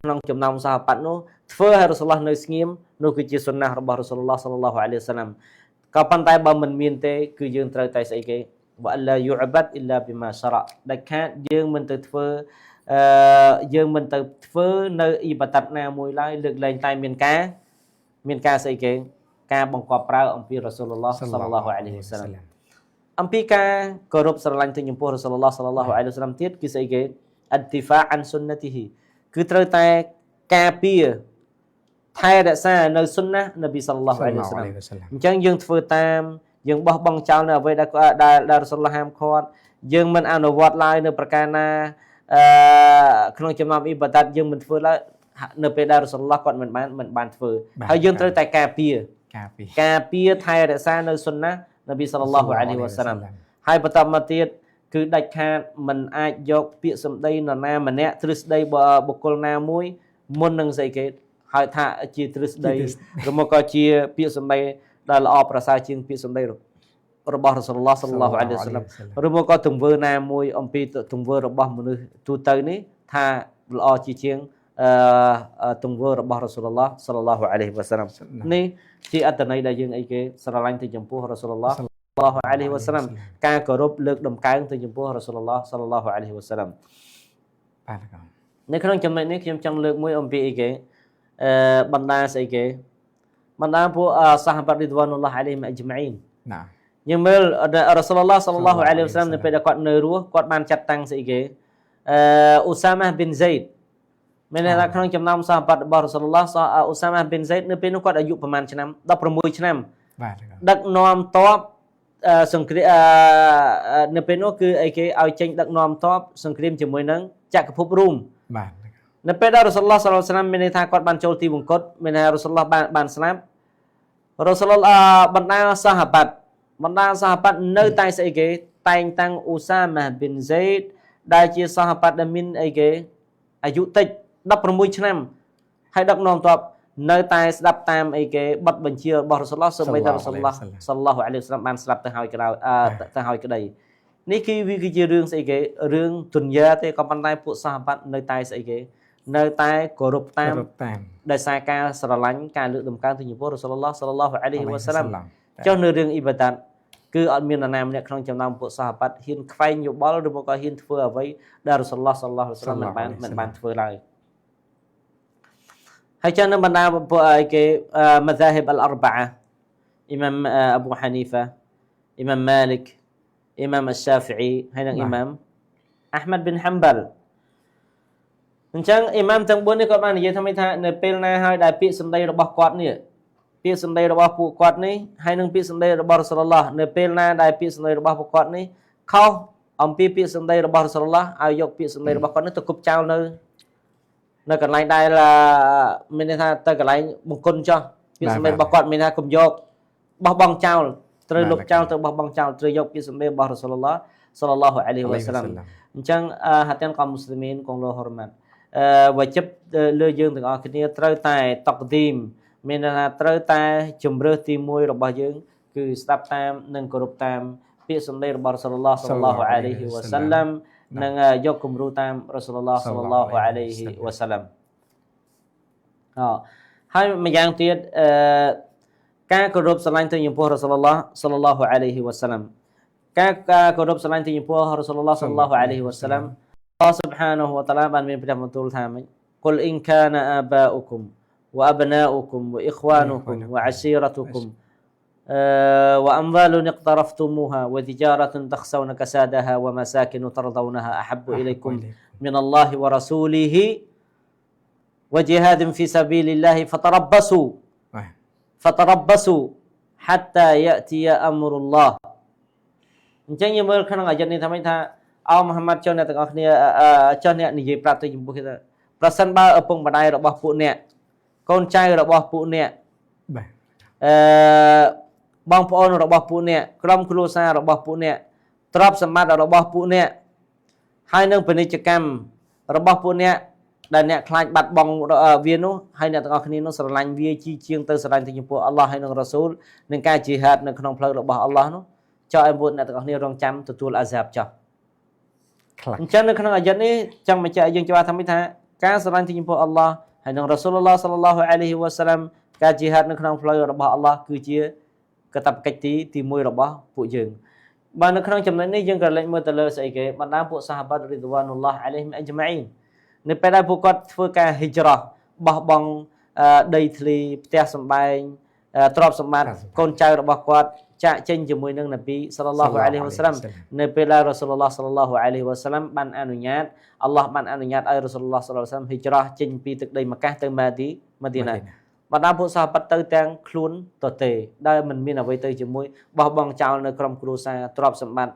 ក្នុងចំណោមសហបាត់នោះធ្វើឲ្យរ៉ាស៊ូលឡោះនៅស្ងៀមនោះគឺជាសុណារបស់រ៉ាស៊ូលឡោះសល្លឡោះអាឡៃហ៊ីវ៉ាសឡាមក៏ប៉ុន្តែបើមិនមានទេគឺយើងត្រូវតែស្អីគេវ៉ាអឡាយូបាត់អ៊ីឡាប៊ីម៉ាសារ៉ាដាច់ខាតយើងមិនទៅធ្វើយើងមិនទៅធ្វើនៅអ៊ីបាតាត់ណាមួយឡើយលើកលែងតែមានការស្អីគេការបង្គាប់ប្រើអំពីរ៉ាស៊ូលឡោះសល្លឡោះអាឡៃហ៊ីវ៉ាសឡាមអំពីការគោរពស្រឡាញ់ទៅចំពោះរ៉ាស៊ូលឡោះសល្លឡោះអាឡៃហ៊ីវ៉ាសឡាមទៀតគឺស្អីគេអត្តហ្វាអានសុនណាទីហ៊ីគឺត្រូវតែការពារថែរក្សានៅសុនណានប៊ីសល្លឡោះអាឡៃហ៊ីវ៉ាសឡាមអញ្ចឹងយើងធ្វើតាម យើងបោះបង់ចោលនៅអ្វីដែលដែលរ៉ាស៊ូលឡោះហាមឃាត់យើងមិនអនុវត្តឡើយនៅប្រការណាអឺក្នុងចំណោមអ៊ីបាដាតយើងមិនធ្វើឡើយនៅពេលដែលរ៉ាស៊ូលឡោះគាត់មិនបានធ្វើហើយយើងត្រូវតែការពារការពារថែរក្សានៅសុនណានប៊ីសល្លឡោះអាឡៃហ៊ីវ៉ាសាឡាំហើយបន្តមកទៀតគឺដាច់ខាតមិនអាចយកពាក្យសម្ដីនរណាម្នាក់ទ្រឹស្ដីបុគ្គលណាមួយមុននឹងស្អីគេហើយថាជាទ្រឹស្ដីឬមកក៏ជាពាក្យសម្ដីដែលល្អប្រសើរជាងពាក្យសម្ដីរបស់រ៉ាស៊ូលឡោះសល្លឡោះអាឡៃហ៊ីវ៉ាសាឡាំឬមកក៏ទង្វើណាមួយអំពីទង្វើរបស់មនុស្សទូទៅនេះថាល្អជាជាងទង្វើរបស់រ៉ាស៊ូលឡោះសល្លឡោះអាឡៃហ៊ីវ៉ាសាឡាំនេះជាអត្ថន័យដែលយើងអីគេស្រឡាញ់ទៅចំពោះរ៉ាស៊ូលឡោះសល្លឡោះអាឡៃហ៊ីវ៉ាសាឡាំការគោរពលើកដំកើងទៅចំពោះរ៉ាស៊ូលឡោះសល្លឡោះអាឡៃហ៊ីវ៉ាសាឡាំបាទនៅក្នុងចំណុចនេះខ្ញុំចង់លើកមួយអំពីអីគេបណ្ដាស្អីគេបណ្ដាពួកសាហាបារីដវ៉ានុលឡោះអាឡៃហ៊ីមអជ្ម៉ាអ៊ីនណាយើងមើលរ៉ាស៊ូលឡោះសល្លឡោះអាឡៃហ៊ីវ៉ាសាឡាំនៅពេលដែលគាត់នៅរស់គាត់បានចាត់តាំងស្អីគេអ៊ូសាម៉ាប៊ិនហ្សៃដមានន័យថាក្នុងចំណោមសាហាបារបស់រ៉ាស៊ូលឡោះអ៊ូសាម៉ាប៊ិនហ្សៃដនៅពេលនោះគាត់អាយុប្រហែលឆ្នាំ16ឆ្នាំបាទដឹកនាំតបសង្គ្រាមនៅពេលនោះគឺអីគេឲ្យចេញដឹកនាំតបសង្គ្រាមជាមួយនឹងចក្រភពរូមបាទនៅពេលដែលរ៉ាស៊ូលឡោះសល្លឡោះអាឡៃហ៊ីវ៉ាសាឡាំមានន័យថាគាត់បានចូលទីវង្គតមានន័យថារ៉ាស៊ូលឡោះបានស្លាប់រ៉ាស៊ូលឡោះបណ្ដាសាហាបាត់នៅតែស្អីគេតែងតាំងអ៊ូសាម៉ាប៊ិនហ្សៃដដែលជាសាហាបាត់ដែលមានអីគេអាយុតិច16ឆ្នាំហើយដឹកនាំតបនៅតែស្ដាប់តាមអីគេបទបញ្ជារបស់រ៉ាស៊ូលឡោះសូម្បីតែរ៉ាស៊ូលឡោះសល្លឡោះអាឡៃហ៊ីវ៉ាសាឡាំបានស្លាប់ទៅហើយក្រោយទៅហើយក្តីនេះគឺវាគឺជារឿងស្អីគេរឿងទុនយ៉ាទេក៏ប៉ុន្តែពួកសាហាបាត់នៅតែស្អីគេនៅតែគោរពតាមដោយសារការស្រឡាញ់ការលើកតម្កើងទៅចំពោះរ៉ាស៊ូលឡោះសល្លឡោះអាឡៃហ៊ីវ៉ាសាឡាំចុះនៅរឿងអ៊ីបាដាតគឺអត់មាននរណាម្នាក់ក្នុងចំណោមពួកសាហាបាត់ហ៊ានខ្វែងយោបល់ឬមកក៏ហ៊ានធ្វើអ្វីដែលរ៉ាស៊ូលឡោះសល្លឡោះអាឡៃហ៊ីវ៉ាសាឡាំមិនបានធ្វើឡើយហើយចឹងនៅបណ្ដាពួកអីគេមហ្សាហ៊ីបអលអរបាអ៊ីម៉ាមអប៊ូហានីហ្វាអ៊ីម៉ាមម៉ាលិកអ៊ីម៉ាមអស្សាហ្វីអ៊ីហើយនិងអ៊ីម៉ាមអាហ្មាត់ប៊ិនហាំបាល់អញ្ចឹងអ៊ីម៉ាមទាំង4នេះគាត់បាននិយាយថាម៉េចថានៅពេលណាហើយដែលពាក្យសម្ដីរបស់គាត់នេះពាក្យសម្ដីរបស់ពួកគាត់នេះហើយនិងពាក្យសម្ដីរបស់រ៉ាស៊ូលឡោះនៅពេលណាដែលពាក្យសម្ដីរបស់ពួកគាត់នេះខុសអំពីពាក្យសម្ដីរបស់រ៉ាស៊ូលឡោះឲ្យយកពាក្យសម្ដីរបស់គាត់នេះទៅគប់ចោលនៅកន្លែងដែលមានន័យថាទៅកន្លែងបង្គន់ចោះពាក្យសម្ដីរបស់គាត់មានថាកុំយកបោះបង់ចោលត្រូវលុបចោលទៅបោះបង់ចោលត្រូវយកពាក្យសម្ដីរបស់រ៉ាស៊ូលឡោះសល្លឡោះអាឡៃហ៊ីវ៉ាសាឡាំអញ្ចឹងហាតានកុំមូស្លីមីនកងលោហរម៉ាត់វ៉ាជីបលើយើងទាំងអស់គ្នាត្រូវតែតកឌីមមានន័យថាត្រូវតែជំរើសទី1របស់យើងគឺស្ដាប់តាមនិងគោរពតាមពាក្យសម្ដីរបស់រ៉ាស៊ូលឡោះសល្លឡោះអាឡៃហ៊ីវ៉ាសាឡាំនិងយកគំរូតាមរ៉ាស៊ូលឡោះសល្លឡោះអាឡៃហ៊ីវ៉ាសាឡាំហើយម្យ៉ាងទៀតការគោរពស្រឡាញ់ទៅចំពោះរ៉ាស៊ូលឡោះសល្លឡោះអាឡៃហ៊ីវ៉ាសាឡាំការគោរពស្រឡាញ់ទៅចំពោះរ៉ាស៊ូលឡោះសល្លឡោះអាឡៃហ៊ីវ៉ាសាឡាំអល់ឡោះស៊ុបហានាហ៊ូវតាឡាបានមានព្រះបន្ទូលថាម៉េចគុលអ៊ីនកានអាបាអ៊ុគុម وأبناؤكم وإخوانكم وعشيرتكم وأموال اقترفتموها وتجارة تخشون كسادها ومساكن ترضونها أحب إليكم من الله ورسوله وجهاد في سبيل الله فتربصوا فتربصوا حتى يأتي أمر الله អញ្ចឹងយើងមើលក្នុងអាយ៉ាតនេះថាម៉េចថាអោមហាម៉ាត់ចុះអ្នកទាំងអស់គ្នាចុះអ្នកនិយាយប្រាប់ទៅចំពោះគេថាប្រសិនបើឪពុកម្ដាយរបស់ពួកអ្នកកូនចៅរបស់ពួកអ្នកបាទបងប្អូនរបស់ពួកអ្នកក្រុមគ្រួសាររបស់ពួកអ្នកទ្រព្យសម្បត្តិរបស់ពួកអ្នកហើយនឹងពាណិជ្ជកម្មរបស់ពួកអ្នកដែលអ្នកខ្លាចបាត់បង់វានោះហើយអ្នកទាំងអស់គ្នានោះស្រឡាញ់វាជាជាងទៅស្រឡាញ់ទៅចំពោះអល់ឡោះហើយនឹងរ៉ាស៊ូលនឹងការជីហាតនៅក្នុងផ្លូវរបស់អល់ឡោះនោះចុះឲ្យពួកអ្នកទាំងអស់គ្នារងចាំទទួលអាហ្សាបចុះអញ្ចឹងនៅក្នុងអាយ៉ាតនេះចង់បញ្ជាក់ឲ្យយើងច្បាស់ថាម៉េចថាការស្រឡាញ់ទៅចំពោះអល់ឡោះហើយនឹងរ៉ាស៊ូលឡោះសល្លឡោះអាឡៃហ៊ីវ៉ាសាឡាំការជីហាតនៅក្នុងផ្លូវរបស់អល់ឡោះគឺជាកាតព្វកិច្ចទី1របស់ពួកយើងបាទនៅក្នុងចំណុចនេះយើងក៏លេចមើលទៅលើស្អីគេបណ្ដាពួកសាហាបាតរីដវ៉ានុលឡោះអាឡៃហ៊ីមអជ្ម៉ាអ៊ីននៅពេលដែលពួកគាត់ធ្វើការហិជ្រោះបោះបង់ដីធ្លីផ្ទះសម្បែងទ្រព្យសម្បត្តិកូនចៅរបស់គាត់ចាក់ចេញជាមួយនឹងនប៊ីសល្លឡោះអាឡៃហ៊ីវ៉ាសាឡាំនៅពេលដែលរ៉ាស៊ូលឡោះសល្លឡោះអាឡៃហ៊ីវ៉ាសាឡាំបានអនុញ្ញាតអល់ឡោះបានអនុញ្ញាតឲ្យរ៉ាស៊ូលឡោះសល្លឡោះអាឡៃហ៊ីវ៉ាសាឡាំហិជ្រោះចេញពីទឹកដីម៉ាកាសទៅម៉ាឌីណា បណ្ដាពួកសាហាបាត់ទៅទាំងខ្លួនទទេដែលមិនមានអ្វីទៅជាមួយបោះបង់ចោលនៅក្រុមគ្រួសារទ្រព្យសម្បត្តិ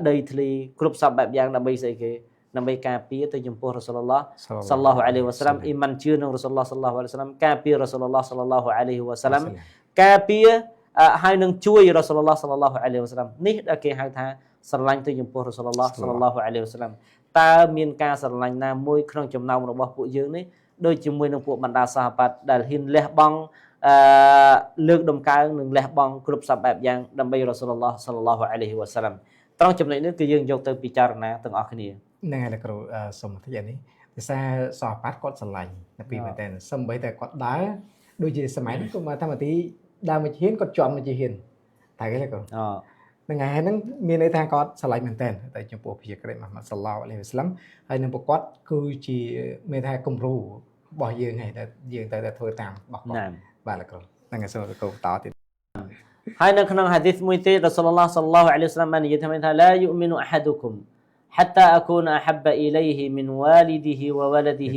ដីធ្លីគ្រប់សពបែបយ៉ាងដើម្បីស្អីគេដើម្បីការពារទៅចំពោះរ៉ាស៊ូលឡោះសល្លឡោះអាឡៃហ៊ីវ៉ាសាឡាំអ៊ីម៉ានជឿនឹងរ៉ាស៊ូលឡោះសល្លឡោះអាឡៃហ៊ីវ៉ាសាឡាំការពាររ៉ាស៊ូលឡោះសល្លឡោះអាឡៃហ៊ីវ៉ាសាឡាំការពារហើយនឹងជួយរ៉ាស៊ូលឡោះសល្លឡោះអាឡៃហ៊ីវ៉ាសាឡាំនេះដែលគេហៅថាស្រឡាញ់ទៅចំពោះរ៉ាស៊ូលឡោះសល្លឡោះអាឡៃហ៊ីវ៉ាសាឡាំតើមានការស្រឡាញ់ណាមួយក្នុងចំណោមរបស់ពួកយើងនេះដូចជាមួយនឹងពួកបណ្ដាសាហាបាត់ដែលហ៊ានលះបង់អឺលើកដំកើងនិងលះបង់គ្រប់សពបែបយ៉ាងដើម្បីរ៉ាស៊ូលឡោះសល្លឡោះអាឡៃហ៊ីវ៉ាសាឡាំត្រង់ចំណុចនេះគឺយើងយកទៅពិចារណាទាំងអស់គ្នា ហ្នឹងហើយលោកគ្រូសូមអធិប្បាយនេះភាសាសាហាបាត់គាត់ស្រឡាញ់នប៊ីមែនតើសំបីតែគាត់ដើរដូចជាសម័យនេះគាត់មកថាមទីដើរមួយហ៊ានគាត់ជន់មួយហ៊ានតែគេលោកគ្រូ អូ ហ្នឹងហើយហ្នឹងមានន័យថាគាត់ស្រឡាញ់មែនតើតែចំពោះព្រះគ្រីស្ទមហាម៉ាត់សល្លោអាឡៃហ៊ីវ៉ាសឡាំហើយនឹងប្រកបគឺជាមានថាគំរូរបស់យើងហើយដែលយើងត្រូវតែធ្វើតាមរបស់គាត់បាទលោកគ្រូហ្នឹងហើយសូមលោកគ្រូបន្តទៀត ហើយនៅក្នុងហាឌីសមួយទៀតរ៉ាស៊ូលឡោះសល្លឡោះអាឡៃហ៊ីវ៉ាសឡាំបាននិយាយថាឡាយុមីនុអហាឌុគុម حتى أكون أحب إليه من والده وولده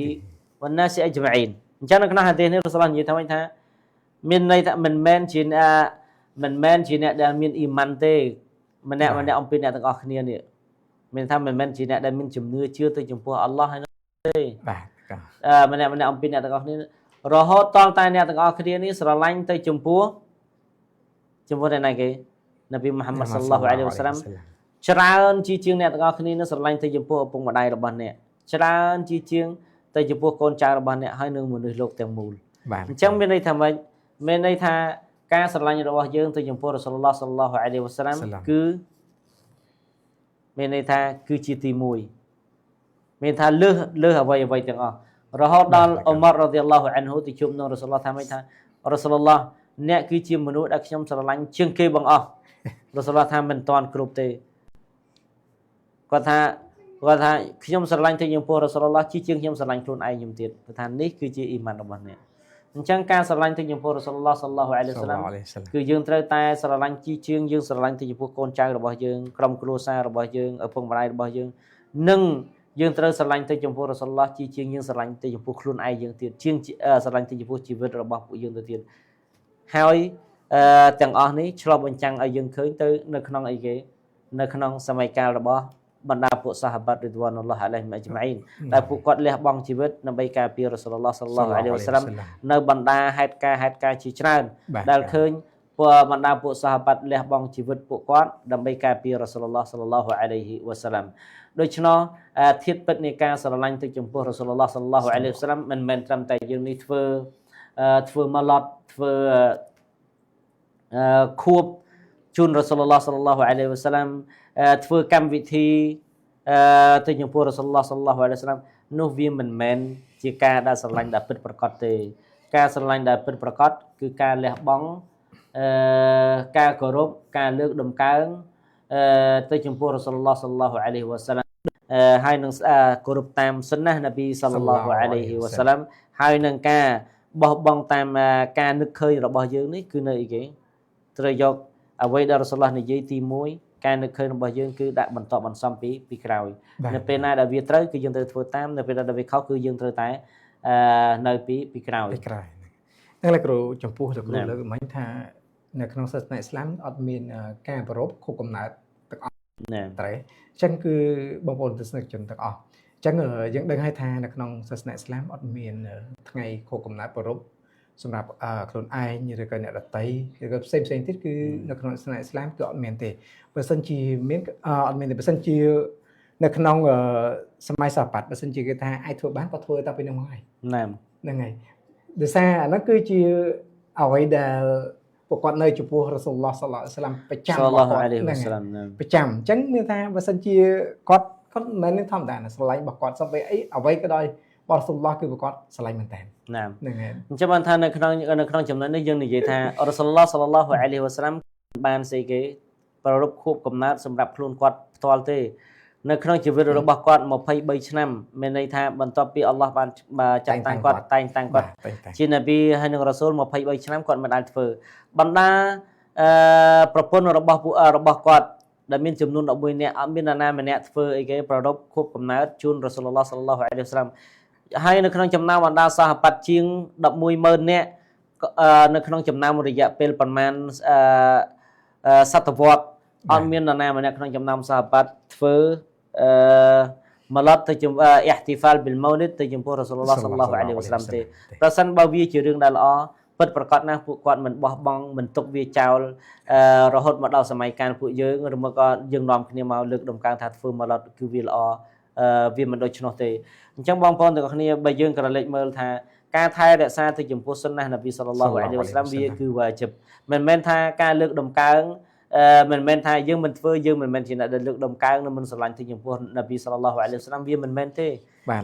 والناس أجمعين អញ្ចឹងនៅក្នុងហាឌីសនេះរ៉ាស៊ូលឡោះនិយាយថាមានន័យថាមិនមែនជាមិនមែនជាអ្នកដែលមានអ៊ីម៉ាន់ទេម្នាក់ម្នាក់អំពីអ្នកទាំងអស់គ្នានេះមានថាមិនមែនជាអ្នកដែលមានជំនឿជឿទៅចំពោះអល់ឡោះហើយទេ បាទ ម្នាក់ម្នាក់អំពីអ្នកទាំងអស់គ្នារហូតតតែអ្នកទាំងអស់គ្នានេះស្រឡាញ់ទៅចំពោះអ្នកណាគេនប៊ីមូហាម៉ាត់សល្លឡោះអាឡៃហ៊ីវ៉ាសាឡាំច្រើនជាជាងអ្នកទាំងអស់គ្នានឹងស្រឡាញ់ទៅចំពោះឪពុកម្ដាយរបស់អ្នកច្រើនជាជាងទៅចំពោះកូនចៅរបស់អ្នកហើយនឹងមនុស្សលោកទាំងមូលអញ្ចឹងមានន័យថាម៉េចមានន័យថាការស្រឡាញ់របស់យើងទៅចំពោះរ៉ាស៊ូលឡោះសល្លឡោះអាឡៃហ៊ីវ៉ាសាឡាំគឺមានន័យថាគឺជាទី1មានថាលើសអ្វីទាំងអស់រហូតដល់អ៊ុមាររ៉ាឌីយ៉ាឡោះអានហ៊ូទៅជួបនឹងរ៉ាស៊ូលឡោះថាម៉េចថារ៉ាស៊ូលឡោះអ្នកគឺជាមនុស្សដែលខ្ញុំស្រឡាញ់ជាងគេបង្អស់រ៉ាស៊ូលឡោះថាមិនតាន់គ្រប់ទេគាត់ថាខ្ញុំស្រឡាញ់ទៅចំពោះរ៉ាស៊ូលឡោះជាជាងខ្ញុំស្រឡាញ់ខ្លួនឯងខ្ញុំទៀតគាត់ថានេះគឺជាអ៊ីម៉ានរបស់អ្នកអញ្ចឹងការស្រឡាញ់ទៅចំពោះរ៉ាស៊ូលឡោះសល្លឡោះអាឡៃហ៊ីវ៉ាសាឡាំគឺយើងត្រូវតែស្រឡាញ់ជាជាងយើងស្រឡាញ់ទៅចំពោះកូនចៅរបស់យើងក្រុមគ្រួសាររបស់យើងឪពុកម្ដាយរបស់យើងនិងយើងត្រូវស្រឡាញ់ទៅចំពោះរ៉ាស៊ូលឡោះជាជាងយើងស្រឡាញ់ទៅចំពោះខ្លួនឯងយើងទៀតជាងស្រឡាញ់ទៅចំពោះជីវិតរបស់ពួកយើងទៅទៀតហើយទាំងអស់នេះឆ្លុះបញ្ចាំងឲ្យយើងឃើញទៅនៅក្នុងអីគេនៅក្នុងសម័យកាលរបស់បណ្ដាពួកសាហាបាត់រិដវ៉ានុលឡោះអាឡៃហ៊ីមអជ្ម៉ាអ៊ីនដែលពួកគាត់លះបង់ជីវិតដើម្បីការពាររ៉ាស៊ូលឡោះសល្លឡោះអាឡៃហ៊ីវ៉ាសាឡាំនៅបណ្ដាហេតុការណ៍ជាច្រើនដែលឃើញពួកបណ្ដាពួកសាហាបាត់លះបង់ជីវិតពួកគាត់ដើម្បីការពាររ៉ាស៊ូលឡោះសល្លឡោះអាឡៃហ៊ីវ៉ាសាឡាំដូច្នោះធាតុពិតនៃការស្រឡាញ់ទៅចំពោះរ៉ាស៊ូលឡោះសល្លឡោះអាឡៃហ៊ីវ៉ាសាឡាំមិនមែនត្រឹមតែយើងនេះធ្វើម៉ាឡត់ធ្វើខួបជូនរ៉ាស៊ូលឡោះសល្លឡោះអាឡៃហ៊ីវ៉ាសាឡាំធ្វើកម្មវិធីទៅចំពោះរ៉ាស៊ូលឡោះសល្លឡោះអាឡៃហ៊ីវ៉ាសាឡាំនោះវាមិនមែនជាការដែលស្រឡាញ់ដែលពិតប្រាកដទេការស្រឡាញ់ដែលពិតប្រាកដគឺការលះបង់ការគោរពការលើកដំកើងទៅចំពោះរ៉ាស៊ូលឡោះសល្លឡោះអាឡៃហ៊ីវ៉ាសាឡាំហើយនឹងគោរពតាមសុនណានប៊ីសល្លឡោះអាឡៃហ៊ីវ៉ាសាឡាំហើយនឹងការបោះបង់តាមការនឹកឃើញរបស់យើងនេះគឺនៅអីគេត្រូវយកអ្វីដែលរ៉ាស៊ូលឡោះនិយាយទី1ការនឹកឃើញរបស់យើងគឺដាក់បន្តបន្សំពីក្រោយនៅពេលណាដែលវាត្រូវគឺយើងត្រូវធ្វើតាមនៅពេលដែលវាខុសគឺយើងត្រូវតែនៅពីក្រោយ ពីក្រោយហ្នឹងលោកគ្រូចំពោះលោកគ្រូលើកមិញថានៅក្នុងសាសនាអ៊ីស្លាមអត់មានការប្រារព្ធខួបកំណើតទាំងអស់ត្រូវអញ្ចឹងគឺបងប្អូនទស្សនិកជនទាំងអស់អញ្ចឹងយើងដឹងហើយថានៅក្នុងសាសនាអ៊ីស្លាមអត់មានថ្ងៃខួបកំណើតប្រារព្ធសម្រាប់ខ្លួនឯងឬក៏អ្នកដទៃឬក៏ផ្សេងទៀតគឺនៅក្នុងសាសនាអ៊ីស្លាមគឺអត់មានទេបើសិនជាមានអត់មានទេបើសិនជានៅក្នុងសម័យសាបាត់បើសិនជាគេថាអាចធ្វើបានក៏ធ្វើតែពីនោះមកហើយហ្នឹងហើយដោយសារអាហ្នឹងគឺជាអ្វីដែលពួកគាត់នៅចំពោះរ៉ាស៊ូលឡោះសល្លឡោះអាឡៃហ៊ីវ៉ាសាឡាំប្រចាំរបស់គាត់ប្រចាំអញ្ចឹងមានថាបើសិនជាគាត់មិនមែនធម្មតាស្រឡាញ់របស់គាត់សំបីអីអ្វីក៏ដោយបរស៊ូលឡោះគឺប្រកបស្រឡាញ់មែនតើហ្នឹងហើយអញ្ចឹងបានថានៅក្នុងចំណុចនេះយើងនិយាយថារ៉ាស៊ូលឡោះសល្លឡោះអាឡៃហ៊ីវ៉ាសាឡាំបានស្អីគេប្រារព្ធខួបកំណើតសម្រាប់ខ្លួនគាត់ផ្ទាល់ទេនៅក្នុងជីវិតរបស់គាត់23ឆ្នាំមានន័យថាបន្ទាប់ពីអល់ឡោះបានចាត់តាំងគាត់តែងតាំងគាត់ជានប៊ីហើយនឹងរ៉ាស៊ូល23ឆ្នាំគាត់មិនដែលធ្វើបណ្ដាប្រពន្ធរបស់គាត់ដែលមានចំនួន11នាក់អត់មាននរណាម្នាក់ធ្វើអីគេប្រារព្ធខួបកំណើតជូនរ៉ាស៊ូលឡោះសល្លឡោះអាឡៃហ៊ីវ៉ាសាឡាំហើយនៅក្នុងចំណោមបណ្ដាសាហាបាត់ជាង110,000នាក់ នៅក្នុងចំណោមរយៈពេលប្រមាណសតវត្សអត់មាននរណាម្នាក់ក្នុងចំណោមសាហាបាត់ធ្វើអឺមឡត់ទៅជំអ៊ីហទីហ្វាលប៊ីលម៉ូលីដទៅចំពោះរ៉ាស៊ូលឡោះសល្លឡោះអាឡៃហ៊ីវ៉ាសឡាមទេប្រសិនបើវាជារឿងដែលល្អពិតប្រកបណាស់ពួកគាត់មិនបោះបង់មិនទុកវាចោលរហូតមកដល់សម័យកាលពួកយើងឬមកក៏យើងនាំគ្នាមកលើកដំកើងថាធ្វើមកឡត់គឺវាល្អវាមិនដូច្នោះទេអញ្ចឹងបងប្អូនទាំងអស់គ្នាបើយើងក្រឡេកមើលថាការថែរក្សាទៅចំពោះសុនណានប៊ីសល្លឡោះអាឡៃហ៊ីវ៉ាសឡាមវាគឺវ៉ាជីបមិនមែនថាការលើកដំកើងមិនមែនថាយើងមិនធ្វើយើងមិនមែនជាអ្នកដែលលើកដំកើងនិងមិនស្រឡាញ់ទៅចំពោះនប៊ីសល្លឡោះអាឡៃហ៊ីវ៉ាសឡាមវាមិនមែនទេ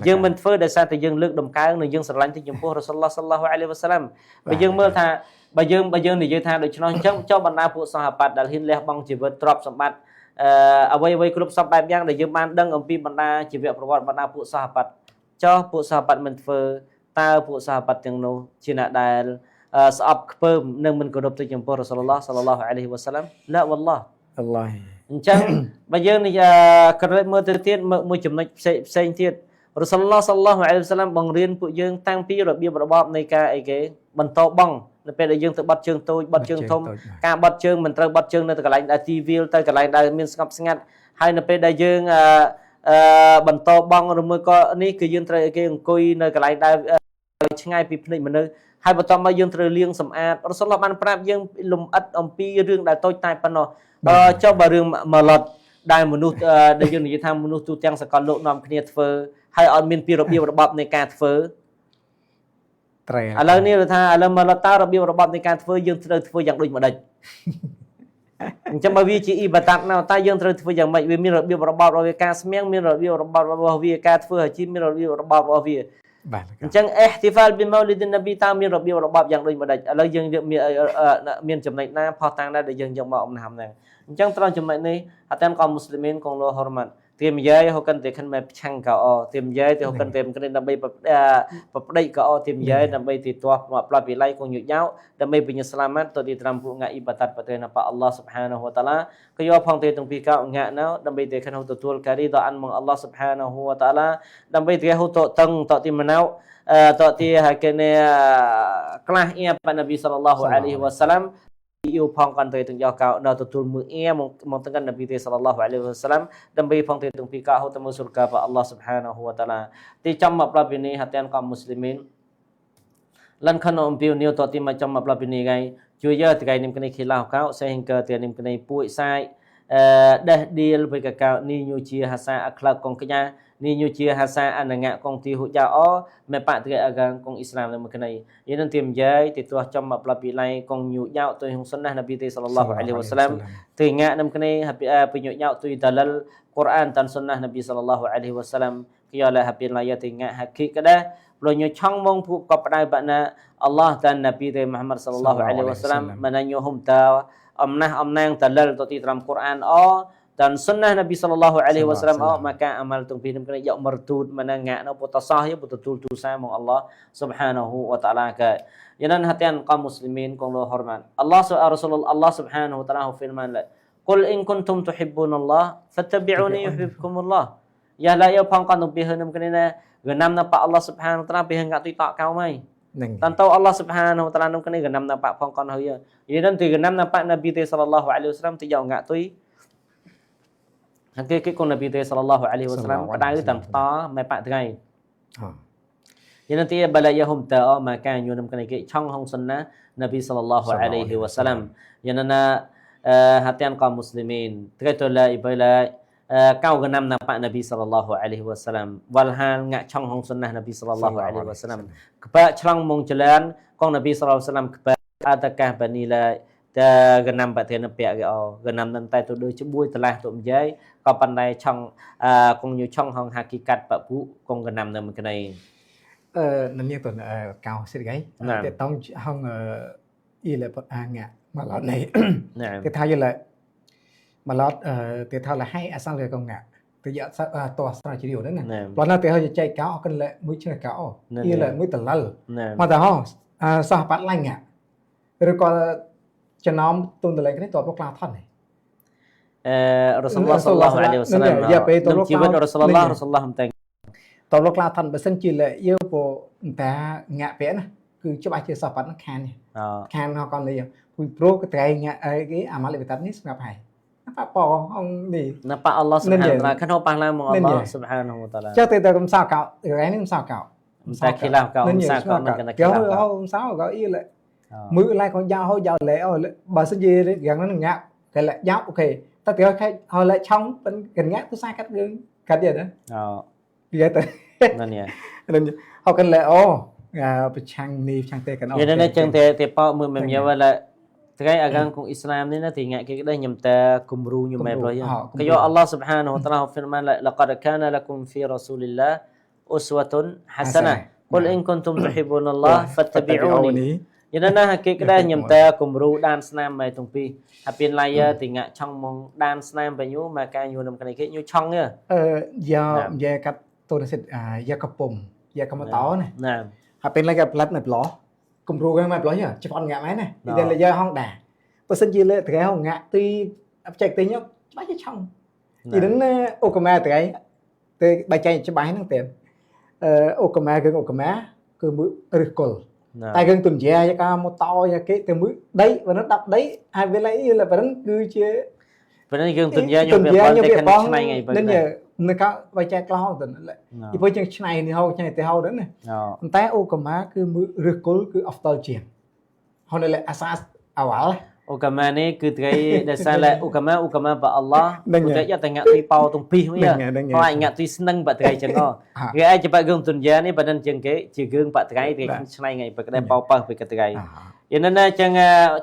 យើងមិនធ្វើដោយសារតែយើងលើកដំកើងនិងយើងស្រឡាញ់ទៅចំពោះរ៉ាស៊ូលឡោះសល្លឡោះអាឡៃហ៊ីវ៉ាសឡាមបើយើងមើលថាបើយើងនិយាយថាដូច្នោះអញ្ចឹងចុះបណ្ដាពួកសាហាបាត់ដែលហ៊ានលះបង់ជីវិតទ្រព្យសម្បត្តិអ្វីៗគ្រប់សពបែបយ៉ាងដែលយើងបានដឹងអំពីបណ្ដាជីវប្រវត្តិបណ្ដាពួកសាហាបាត់ចុះពួកសាហាបាត់មិនធ្វើតើពួកសាហាបាត់ទាំងនោះជាអ្នកដែលស្អប់ខ្ពើមនិងមិនគោរពទៅចំពោះរ៉ាស៊ូលឡោះសល្លឡោះអាឡៃហ៊ីវ៉ាសឡាមឡាវ៉ាឡោះ អល់ឡោះ អញ្ចឹងបើយើងនេះក្រឡេកមើលទៅទៀតមួយចំណុចផ្សេងទៀតរ៉ាស៊ូលឡោះសល្លឡោះអាឡៃហ៊ីវ៉ាសឡាមបង្រៀនពួកយើងតាំងពីរបៀបរបបនៃការអីគេបន្តបង់នៅពេលដែលយើងទៅបត់ជើងតូចបត់ជើងធំការបត់ជើងមិនត្រូវបត់ជើងនៅកន្លែងដែលទីវាលទៅកន្លែងដែលមានស្ងប់ស្ងាត់ហើយនៅពេលដែលយើងបន្តបង់ឬមួយក៏នេះគឺយើងត្រូវឲ្យគេអង្គុយនៅកន្លែងដែលឆ្ងាយពីភ្នែកមនុស្សហើយបន្ទាប់មកយើងត្រូវលាងសម្អាតរ៉ាស៊ូលឡោះបានប្រាប់យើងលំអិតអំពីរឿងដែលតូចតាចប៉ុណ្ណោះចុះបើរឿងម៉ាឡុតដែលមនុស្សដែលយើងនិយាយថាមនុស្សទូទាំងសកលលោកនាំគ្នាធ្វើហើយអត់មានពីរបៀបរបបនៃការធ្វើ ត្រូវ ឥឡូវនេះថាឥឡូវម៉ាឡុតតើរបៀបរបបនៃការធ្វើយើងត្រូវធ្វើយ៉ាងដូចម្ដេចអញ្ចឹងបើវាជាអ៊ីបាតាត់ណាតើយើងត្រូវធ្វើយ៉ាងម៉េចវាមានរបៀបរបបរបស់វាការស្មៀងមានរបៀបរបបរបស់វាការធ្វើអាជីពមានរបៀបរបបរបស់វា បាទ អញ្ចឹងអ៊ីហទីហ្វាលប៊ីម៉ូលីឌិននប៊ីតើមានរបៀបរបបយ៉ាងដូចម្ដេចឥឡូវយើងមានចំណុចណាផុសតាងដែរដែលយើងយកមកអំណាំហ្នឹងអញ្ចឹងត្រង់ចំណុចនេះអតានកមមូស្លីមីនកងលោហរម៉ាត់ទៀមយាយហូកិនទេខិនម៉ែឆាំងកោទៀមយាយទេហូកិនទេកិនដើម្បីប្រប្តីកោទៀមយាយដើម្បីទីទាស់មកផ្លាត់វិល័យកងយុយ៉ាវដើម្បីបញ្ញាស្លាម៉ាត់ទៅទីត្រាំពួកងាអ៊ីបាតាត់ប្រទេនប៉អល់ឡោះស៊ុបហានហូវតាឡាក៏យកផងទេទាំងពីរកោងាណៅដើម្បីទេខិនហូទទួលការីដល់អានមកអល់ឡោះស៊ុបហានហូវតាឡាដើម្បីទេហូតតឹងតទីមណៅតទីហាគេនេះក្លាស់អ៊ីប៉នប៊ីសល្លឡោះអាឡៃហ៊ីវ៉ាសាឡាមយូផងកាន់ទៅទាំងយកកោដល់ទទួលមើអ៊ីមកទាំងកាន់នប៊ីទេសល្លឡោះអាឡៃហ៊ីវ៉ាសាឡាមដើម្បីផងទៅទាំងពីរកោហូតមើសុលកាអល់ឡោះស៊ុបហានហូវតាឡាទីចំមកប្រាប់ពីនេះហាតានកមមូស្លីមីនលិនខនអំពីនីតទីមកចំមកប្រាប់ពីនេះໄງជួយយើថ្ងៃនេះគ្នាខីឡោកោសេហិងកើថ្ងៃនេះគ្នាពួយសាយដេះឌីលវិកកោនេះញូជាហាសាអក្លកងកញ្ញានេះញូជាហាសាអនងៈកងទីហុយ៉ាអូមេបតិអកាងកងអ៊ីស្លាមនៅមកណៃយនឹងទៀមយាយទីទាស់ចំមកប្រាប់ពីឡៃកងញូយ៉ាទៅហុងសុនណានប៊ីទេសល្លឡោះអាឡៃហ៊ីវ៉ាសឡាមទីងានឹមគ្នាហាពីពីញូយ៉ាទៅតាលលកូរ៉ានតានសុនណានប៊ីសល្លឡោះអាឡៃហ៊ីវ៉ាសឡាមគីឡាហាពីឡាយាទីងាហាគីកដាប្លញឆងមងភូកបដៅបាណាអល់ឡោះតាននប៊ីទេមហាម៉ាត់សល្លឡោះអាឡៃហ៊ីវ៉ាសឡាមម៉ាណាញូហ៊ុមតាអំណាស់អំណាងតាលលទៅទីត្រាំកូរ៉ានអូdan sunnah Nabi sallallahu alaihi wasallam oh maka amal tung phi kena yok merdud mana ngak no putasah ya betul dosa mong Allah subhanahu wa taala ka yanan hatian kaum muslimin kong lo hormat Allah Rasulullah Allah subhanahu wa taala firman la qul in kuntum tuhibbunallah fattabi'uni yuhibbukumullah ya la ya phong kon tung phi nam kena na genam na pa Allah subhanahu wa taala phi ngak tui tok kau mai ហ្នឹង តាន់តោអល់ឡោះស៊ុបហានហូតាឡានោះគ្នាកណាំណាប៉ផងកនហើយយីនឹងទីកណាំណាប៉នប៊ីទេសល្លឡោះអាឡៃហ៊ីវ៉ាសឡាមទីយកងាក់ទុយហាគេគេកូននប៊ីទេសល្លឡោះអាឡៃហ៊ីវ៉ាសឡាមក្តៅតាមតម៉ែប៉ថ្ងៃយីនឹងទីបលាយហ៊ុមតាអម៉ាកាញូនំគ្នាគេឆងហងសុនណានប៊ីសល្លឡោះអាឡៃហ៊ីវ៉ាសឡាមយីណាហាតានកមូស្លីមីនត្រេតឡាអ៊ីបឡាកៅកណាំណាប៉នប៊ីសល្លឡោះអាឡៃហ៊ីវ៉ាសឡាមវ៉ាល់ហាលងាក់ឆងហងសុនណានប៊ីសល្លឡោះអាឡៃហ៊ីវ៉ាសឡាមកបាឆ្លងមងចលានកងនប៊ីសល្លឡោះសាឡាមកបាអតកាបានីឡាតែកណាំប្រធានពាក់គេអូកណាំនឹងតែទៅដូចជាមួយតឡាទៅនិយាយក៏ប៉ុន្តែឆងកងញូឆងហងហាគីកាត់បពុកងកណាំនៅមកណៃ នឹងនេះទៅកោសិរៃតតងហងអ៊ីលេបអាងាមកឡនេះគេថាយល់មកឡគេថាលឲ្យអសលកងងាទៅយកតោះស្រាវជ្រាវហ្នឹងណាព្រោះណាទៅឲ្យចែកកោកិនលមួយឆ្នេះកោអ៊ីលមួយតលលមកតហោសោះបាត់ឡាញ់ឬក៏ចំណោមទុនតលែងគ្នាតបក្លាថននេះ រ៉ាស៊ូលឡោះសល្លឡោះអាឡៃហ៊ីវ៉ាសឡាមជីវិតរ៉ាស៊ូលឡោះរ៉ាស៊ូលឡោះតែ តបក្លាថនបើសិនជាលយើពោតាងាក់ពាក់ណា គឺច្បាស់ជាសោះបាត់ខានខានហកនេះពីព្រោះត្រែងគេអាម៉ាល់អ៊ីបាដាតនេះសម្រាប់ហើយប៉ប៉អង្គនេះ ណាប៉អល់ឡោះស៊ុបហានតាឡាខណប៉ះឡើងមកអល់ឡោះស៊ុបហានហូតាឡា ចុះទៅកំសៅកោត្រែងនេះកំសៅកោ តែខិឡាកោកំសៅកោមិនកណ្ដាខិឡា កោកំសៅកោអ៊ីលមើលឡៃកោយ៉ាហោយ៉ាលែអូបើសិនជាយ៉ាងហ្នឹងងាក់គេលែយ៉ាអូខេតែទៅខែហោលែឆောင်းប៉ិនកងាក់ទូសាកាត់រឿងកាត់ទៀតណា អូ វាទៅ នេះ ហោកិនលែអូប្រឆាំងនេះប្រឆាំងទេកណ្អូ យនេះចឹងទេទេប៉មើលមិនយ៉ាវឡាថ្ងៃអាកាងគងអ៊ីស្លាមនេះណាទីងាក់គេក្តីខ្ញុំតែគំរូខ្ញុំមែនប្លោះគេយកអល់ឡោះស៊ុបហានហូតាឡាហ្វីរម៉ានលកដកានលគុំហ្វីរ៉ាស៊ូលីឡាអ៊ុស្វតុនហាសាណាគុលអ៊ីនគុនទុំទុហ៊ីប៊ូនអល់ឡោះហ្វាត់តប៊ីអ៊ូនីយណាគេក្តីខ្ញុំតែគំរូដានស្នាមមកទាំងពីរហាពីនឡៃទីងាក់ឆងមកដានស្នាមបញូមកកាញូនំគ្នាគេញូឆង អឺយ៉ាយ៉ាកាត់តូនសិតយ៉ាកពុំយ៉ាកមតោណា ណា ហាពីនឡៃកាផ្លាត់នៅប្លោះគំរូគេមកប្លោះយ៉ាច្បាស់ងាក់មែនណាទីតែយ៉ាហងដាបើសិនជាលើថ្ងៃហងងាក់ទីបច្ចេកទេសច្បាស់ជាឆងទីនឹងអូកម៉ាថ្ងៃទៅបែកចែកច្បាស់ហ្នឹងទេអឺអូកម៉ាគឺអូកម៉ាគឺមួយរឹសគល់តែគឺទុនយ៉ាកាមកតោយ៉ាគេទៅមួយដីបើនោះដាប់ដីហើយវាឡៃបើនោះគឺជា បើនេះគឺទុនយ៉ាខ្ញុំវាបងតែខាងឆ្នៃថ្ងៃបើ នេះនៅកបែកចែកក្លោទៅពីព្រោះជាងឆ្នៃនេះហៅឆ្នៃទៅហៅទៅណាប៉ុន្តែអូកាម៉ាគឺមួយរឹសគល់គឺអហ្វតលជាងហើយនៅអាសាអវ៉ាល់ អូកាម៉ានេះគឺថ្ងៃដែលសារឡអូកាម៉ាអូកាម៉ាបើអល់ឡោះគឺតែងាក់ទីប៉ោទាំងពីរវិញហើយងាក់ទីស្នឹងបាក់ថ្ងៃចឹងគេអាចច្បាក់គងទុនយ៉ានេះបើមិនជាងគេជាគងបាក់ថ្ងៃថ្ងៃឆ្នៃថ្ងៃបើក្តែប៉ោប៉ើពីថ្ងៃយណាណាចឹង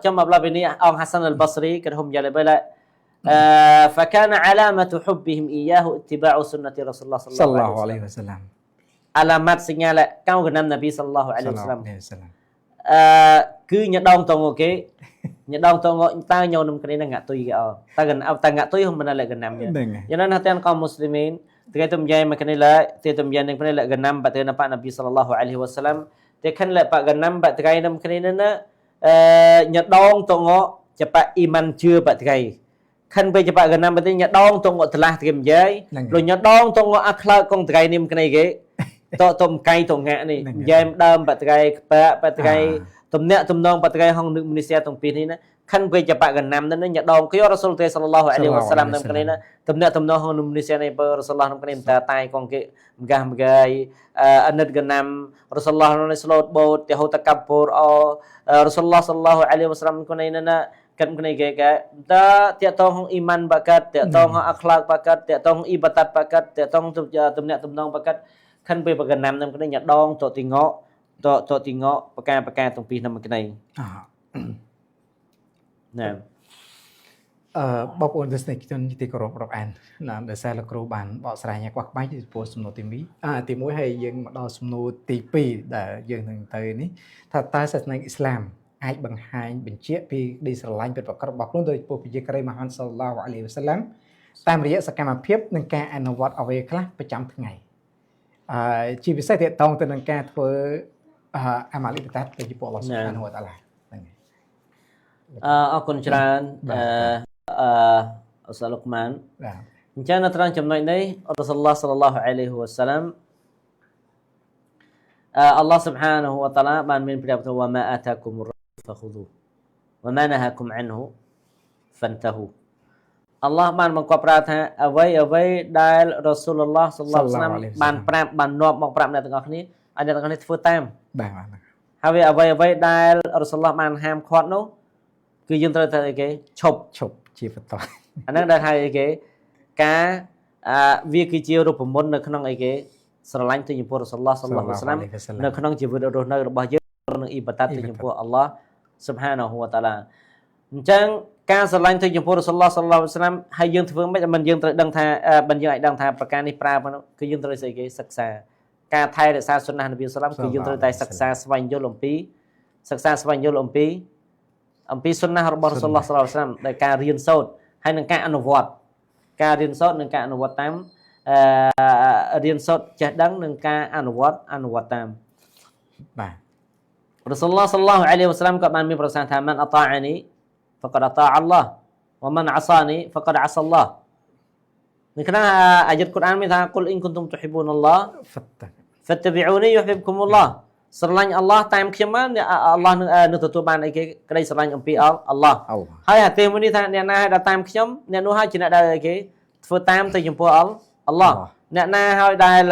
ចាំអបឡាពីនេះអង្គហាសានអល់បាស្រីគេហុំយ៉ាឡៃបើ فكان علامة حبهم إياه اتباع سنة رسول الله صلى الله عليه وسلم علامات សញ្ញាកៅកណាំនប៊ីសល្លោះអាឡៃហ៊ីវសឡាមគឺញដងតងអូខេញដងតងតើញោនំគ្នានឹងងាក់ទុយគេអតើកណតើងាក់ទុយហុំមិនលកណាំយ៉ាងណាទាំងកោមមុស្លីមីនថ្ងៃទំយាយមកគ្នាឡាទីទំយាយនឹងគ្នាលកណាំបាត់ទៅណាប៉នប៊ីសល្លោះអាឡៃហ៊ីវសឡាមតែខិនលប៉កណាំបាត់ថ្ងៃនំគ្នាណាញដងតងចប៉អ៊ីម៉ាន់ជឿបាត់ថ្ងៃខិនពេលចប៉កណាំបាត់ញដងតងតឡាស់ថ្ងៃយាយលញដងតងអាក្លើកងថ្ងៃនេះគ្នាគេតតុំកៃតងាក់នេះយាយដើមបាត់ថ្ងៃក្បាក់បាត់ថ្ងៃទំនាក់ទំនងបតកៃហងនឹកមនីសៀទាំងពីរនេះណាខិនពេលចបកណាំនឹងញដងគេរ៉ាស៊ុលទេសល្លឡោះអាឡៃហ៊ីវ៉ាសឡាមនឹងគ្នាណាទំនាក់ទំនងហងនឹកមនីសៀនេះបើរ៉ាស៊ុលឡោះនឹងគ្នាតតែកងគេម្កាស់ម្កាយអានិតកណាំរ៉ាស៊ុលឡោះនឹងស្លូតបូតទេហូតកាប់ពូរអរ៉ាស៊ុលឡោះសល្លឡោះអាឡៃហ៊ីវ៉ាសឡាមគ្នាណាកាត់គ្នាគេកែតតាក់តងហងអ៊ីម៉ាន់បាកាត់តាក់តងហងអាខ្លាកបាកាត់តាក់តងអ៊ីបាតាត់បាកាត់តាក់តងទំនាក់ទំនងបាកាត់ខិនពេលបកណាំនឹងគ្នាញដងតទីងកតតទីងកបកាបកាទាំងពីរនឹងគ្នាណែ អឺបងប្អូនទស្សនិកជនទីគោរពរាប់អានណាដែលសារលោកគ្រូបានបកស្រាយខ្វះក្បាច់ចំពោះសំណួរទី1ទី1ហើយយើងមកដល់សំណួរទី2ដែលយើងនឹងទៅនេះថាតើសាសនាអ៊ីស្លាមអាចបង្ហាញបញ្ជាក់ពីក្តីស្រឡាញ់ពិតប្រាកដរបស់ខ្លួនដោយពោះពជាក្រីមហានសល្លោះអាឡៃហ៊ីវ៉ាសឡាមតាមរយៈសកម្មភាពនិងការអនុវត្តអ្វីខ្លះប្រចាំថ្ងៃជាពិសេសទាក់ទងទៅនឹងការធ្វើអាម៉ាលីបតាទៅចំពោះអល់ឡោះស៊ុបហានហូវតាឡាហ្នឹងហើយ អរគុណច្រើនអឺអសាលុកម៉ាន បាទ អញ្ចឹងនៅត្រង់ចំណុចនេះរ៉ាស៊ុលឡោះសល្លឡោះអាឡៃហ៊ីវ៉ាសឡាមអល់ឡោះស៊ុបហានហូវតាឡាបានមានប្រាប់ថាវ៉ាម៉ាអាតាគុមរហ្វខូឌូវ៉ាម៉ាណាហាគុមអានហ៊ូហ្វាន់តាហ៊ូអល់ឡោះបានបង្គាប់ប្រាប់ថាអ្វីអ្វីដែលរ៉ាស៊ូលឡោះសល្លឡោះអាឡៃហ៊ីវ៉ាសឡាមបានប្រាប់បាននាំមកប្រាប់អ្នកទាំងអស់គ្នាឲ្យអ្នកទាំងអស់គ្នាធ្វើតាម បាទ ហើយអ្វីអ្វីដែលរ៉ាស៊ូលឡោះបានហាមឃាត់នោះគឺយើងត្រូវតែអីគេឈប់ជាបន្ត អាហ្នឹងដែលហៅអីគេការវាគឺជារូបមន្តនៅក្នុងអីគេស្រឡាញ់ទៅចំពោះរ៉ាស៊ូលឡោះសល្លឡោះអាឡៃហ៊ីវ៉ាសឡាមនៅក្នុងជីវិតរស់នៅរបស់យើងនឹងអ៊ីបាតាទៅចំពោះអល់ឡោះស៊ុបហានាហ៊ូវតាឡាអញ្ចឹងការស្រឡាញ់ទៅចំពោះរ៉ាស៊ូលឡោះសល្លឡោះអាឡៃហ៊ីវ៉ាសឡាមហើយយើងធ្វើមិនមិនយើងត្រូវដឹងថាមិនយើងអាចដឹងថាប្រការនេះប្រើគឺយើងត្រូវស្អីគេសិក្សាការថែរក្សាសុណានប៊ីសឡាមគឺយើងត្រូវតែសិក្សាស្វែងយល់អំពីសិក្សាស្វែងយល់អំពីសុណារបស់រ៉ាស៊ូលឡោះសល្លឡោះអាឡៃហ៊ីវ៉ាសឡាមដោយការរៀនសូត្រហើយនឹងការអនុវត្តការរៀនសូត្រនិងការអនុវត្តតាមរៀនសូត្រចេះដឹងនិងការអនុវត្តតាម បាទ រ៉ាស៊ូលឡោះសល្លឡោះអាឡៃហ៊ីវ៉ាសឡាមក៏បានមានប្រសាសន៍ថាម៉ាន់អតាអានីហ្វកដអតាអល់ឡោះវ៉ាម៉ាន់អាសានីហ្វកដអាសាល់ឡោះនៅក្នុងអាយ៉ាតកុរអានមានថាគុលអ៊ីនគុនទុំទុហ៊ីប៊ូនអល់ឡោះហ្វត្តាប៊ីអ៊ូនីយុហ៊ីបគុមអល់ឡោះ ស្រឡាញ់អល់ឡោះតាមខ្ញុំមកអល់ឡោះនឹងទទួលបានអីគេក្តីស្រឡាញ់អំពីអល់ឡោះហើយហាឌីសមួយនេះថាអ្នកណាដែលតាមខ្ញុំអ្នកនោះហើយជាអ្នកដែលអីគេធ្វើតាមទៅចំពោះអល់ឡោះអ្នកណាហើយដែល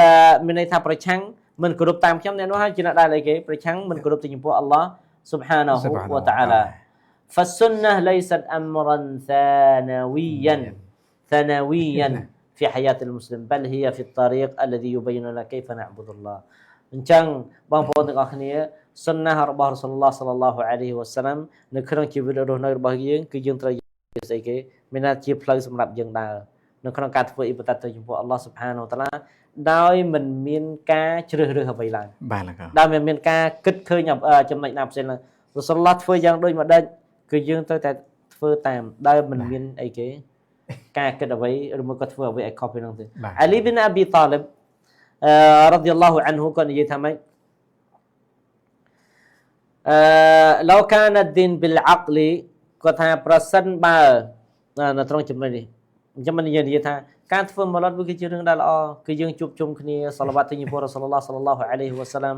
មានន័យថាប្រឆាំងមិនគោរពតាមខ្ញុំអ្នកនោះហើយជាអ្នកដែលអីគេប្រឆាំងមិនគោរពទៅចំពោះអល់ឡោះស៊ុបហានាហ៊ូវតាអាឡា فالسنة ليست أمرا ثانويا في حياة المسلم بل هي في الطريق الذي يبين لنا كيف نعبد الله អញ្ចឹងបងប្អូនទាំងអស់គ្នាសុនណារបស់រ៉ាស៊ូលឡោះសល្លឡោះអាឡៃហ៊ីវ៉ាសាឡាំនៅក្នុងជីវិតរស់នៅរបស់យើងគឺយើងត្រូវស្អីគេមានថាជាផ្លូវសម្រាប់យើងដើរនៅក្នុងការធ្វើអ៊ីបាដាតទៅចំពោះអល់ឡោះស៊ុបហានវតាឡាដោយមិនមានការជ្រើសរើសអ្វីឡើយ បាទលោក ដោយមិនមានការគិតឃើញចំណុចណាផ្សេងឡើយរ៉ាស៊ូលឡោះធ្វើយ៉ាងដូចម្ដេចគឺយើងត្រូវតែធ្វើតាមដោយមិនមានអីគេការគិតអ្វីឬមួយក៏ធ្វើអ្វីឲ្យខុសពីនោះទេអាលីប៊ីនអាប៊ីតាលិបរ៉ាឌីយ៉ាឡោះអានហ៊ូគាត់និយាយថាម៉េចអឺឡូកានឌីនប៊ីលអាក្លីគាត់ថាប្រសិនបើនៅត្រង់ចំណុចនេះអញ្ចឹងមិននិយាយថាការធ្វើម៉ាឡត់វាគឺជារឿងដែលល្អគឺយើងជួបជុំគ្នាសល្លវ៉ាត់ទៅចំពោះរ៉ាស៊ូលឡោះសល្លឡោះអាឡៃហ៊ីវ៉ាសាឡាំ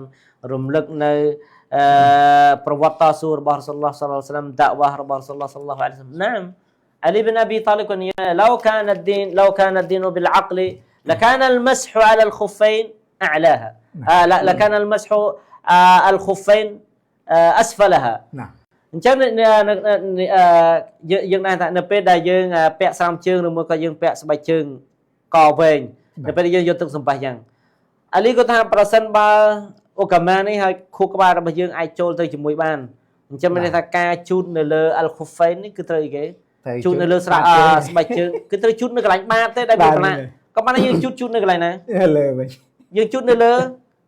រំលឹកនៅអឺប្រវត្តិតស៊ូរបស់រ៉ាស៊ូលឡោះសល្លឡោះសាឡាំដាវ៉ារបស់រ៉ាស៊ូលឡោះសល្លឡោះអាឡៃហ៊ីវ៉ាសាឡាំណាម علي بن أبي طالب لو كان الدين بالعقل لكان المسح على الخفين أعلاها لا لكان المسح الخفين أسفلها ណា អញ្ចឹងយើងដែរថានៅពេលដែលយើងពាក់ស្រោមជើងឬមួយក៏យើងពាក់ស្បែកជើងកវែងនៅពេលដែលយើងយកទឹកសម្បាសយ៉ាងអាលីគាត់ថាប្រសិនបើអូកាម៉ានេះហើយខួរក្បាលរបស់យើងអាចចូលទៅជាមួយបានអញ្ចឹងមានន័យថាការជូតនៅលើអល់ខូហ្វេននេះគឺត្រូវអីគេជូតនៅលើស្រះស្បែកជើងគឺត្រូវជូតនៅកន្លែងបាតទេដែលវាប្រឡាក់ក៏បានយើងជូតជូតនៅកន្លែងណា លើវិញ យើងជូតនៅលើ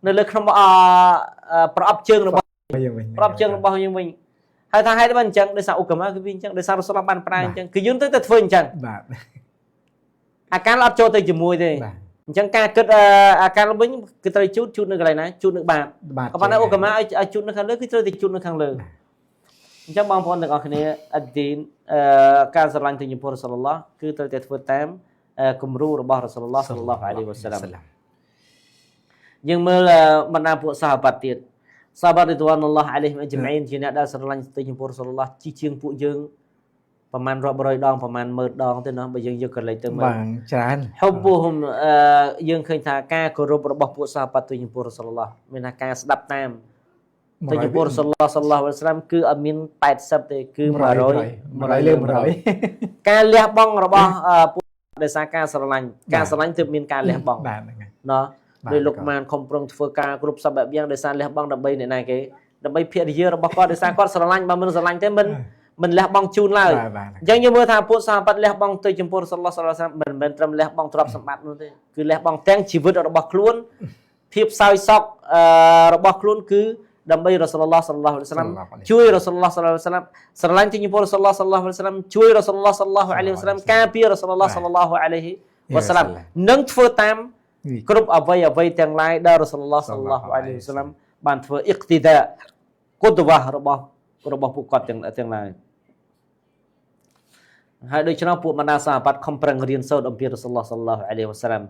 នៅលើក្នុងប្រអប់ជើងរបស់ យើងវិញ ប្រអប់ជើងរបស់យើងវិញហើយថាហេតុបានអញ្ចឹងដោយសារឧកមាគឺវាអញ្ចឹងដោយសាររ៉ាស៊ូលបានប្រើអញ្ចឹងគឺយើងត្រូវតែធ្វើអញ្ចឹង បាទ អាការអត់ចូលទៅជាមួយទេអញ្ចឹងការគិតអាការវិញគឺត្រូវជូតជូតនៅកន្លែងណាជូតនៅបាតក៏ប៉ុន្តែឧកមាឲ្យជូតនៅខាងលើគឺត្រូវតែជូតនៅខាងលើអញ្ចឹងបងប្អូនទាំងអស់គ្នាអឌីនការស្រឡាញ់ទៅចំពោះរ៉ាស៊ូលឡោះគឺត្រូវតែធ្វើតាមគំរូរបស់រ៉ាស៊ូលឡោះសល្លឡោះអាឡៃហ៊ីវ៉ាសាឡាំយើងមើលបណ្ដាពួកសាហាបាត់ទៀតសាបារិដវ៉ានឡោះអាឡៃហ៊ីមអជ្ម៉ៃនជាអ្នកដែលស្រឡាញ់ទៅចំពោះរ៉ាស៊ូលឡោះជាជាងពួកយើងប្រហែលរាប់រយដងប្រហែលម៉ឺនដងទេណោះបើយើងយកកលេចទៅមើល បាទច្រើន ហុប៊ូហ៊ុមយើងឃើញថាការគោរពរបស់ពួកសាហាបាត់ទៅចំពោះរ៉ាស៊ូលឡោះមានថាការស្ដាប់តាមទៅចំពោះរ៉ាស៊ូលឡោះសល្លឡោះអាឡៃហ៊ីវ៉ាសាឡាំគឺអត់មាន80ទេគឺ100 100លើ100 ការលះបង់របស់ពួកដោយសារការស្រឡាញ់ការស្រឡាញ់ទើបមានការលះបង់ បាទហ្នឹងហើយ ណោះដោយលោកម៉ានខំប្រឹងធ្វើការគ្រប់សពបែបយ៉ាងដោយសារលះបង់ដើម្បីអ្នកណាគេដើម្បីភរិយារបស់គាត់ដោយសារគាត់ស្រឡាញ់បើមិនស្រឡាញ់ទេមិនលះបង់ជូនឡើយអញ្ចឹងយើងមើលថាពួកសាហាបាត់លះបង់ទៅចំពោះរ៉ាស៊ូលឡោះសល្លឡោះមិនមែនត្រឹមលះបង់ទ្រព្យសម្បត្តិនោះទេគឺលះបង់ទាំងជីវិតរបស់ខ្លួនភាពសោយសោករបស់ខ្លួនគឺដើម្បីរ៉ាស៊ូលឡោះសល្លឡោះអាឡៃហ៊ីវ៉ាសាឡាំជួយរ៉ាស៊ូលឡោះសល្លឡោះអាឡៃហ៊ីវ៉ាសាឡាំស្រឡាញ់ទៅចំពោះរ៉ាស៊ូលឡោះសល្លឡោះអាឡៃហ៊ីវ៉ាសាឡាំជួយរ៉ាស៊ូលឡោះសល្លឡោះអាឡៃហ៊ីវ៉ាសាឡាំការពាររ៉ាស៊ូលឡោះសល្លឡោះអាឡៃហ៊ីវ៉ាសាឡាំនិងធ្វើតាមគ្រប់អ្វីអ្វីទាំងឡាយដែលរ៉ាស៊ូលឡោះសល្លឡោះអាឡៃហ៊ីវ៉ាសាឡាំបានធ្វើអ៊ីកទីដាគុដវ៉ារបស់ពួកគាត់ទាំងឡាយហើយដូច្នោះពួកបណ្ដាសាហាបាត់ខំប្រឹងរៀនសូត្រអំពីរ៉ាស៊ូលឡោះសល្លឡោះអាឡៃហ៊ីវ៉ាសាឡាំ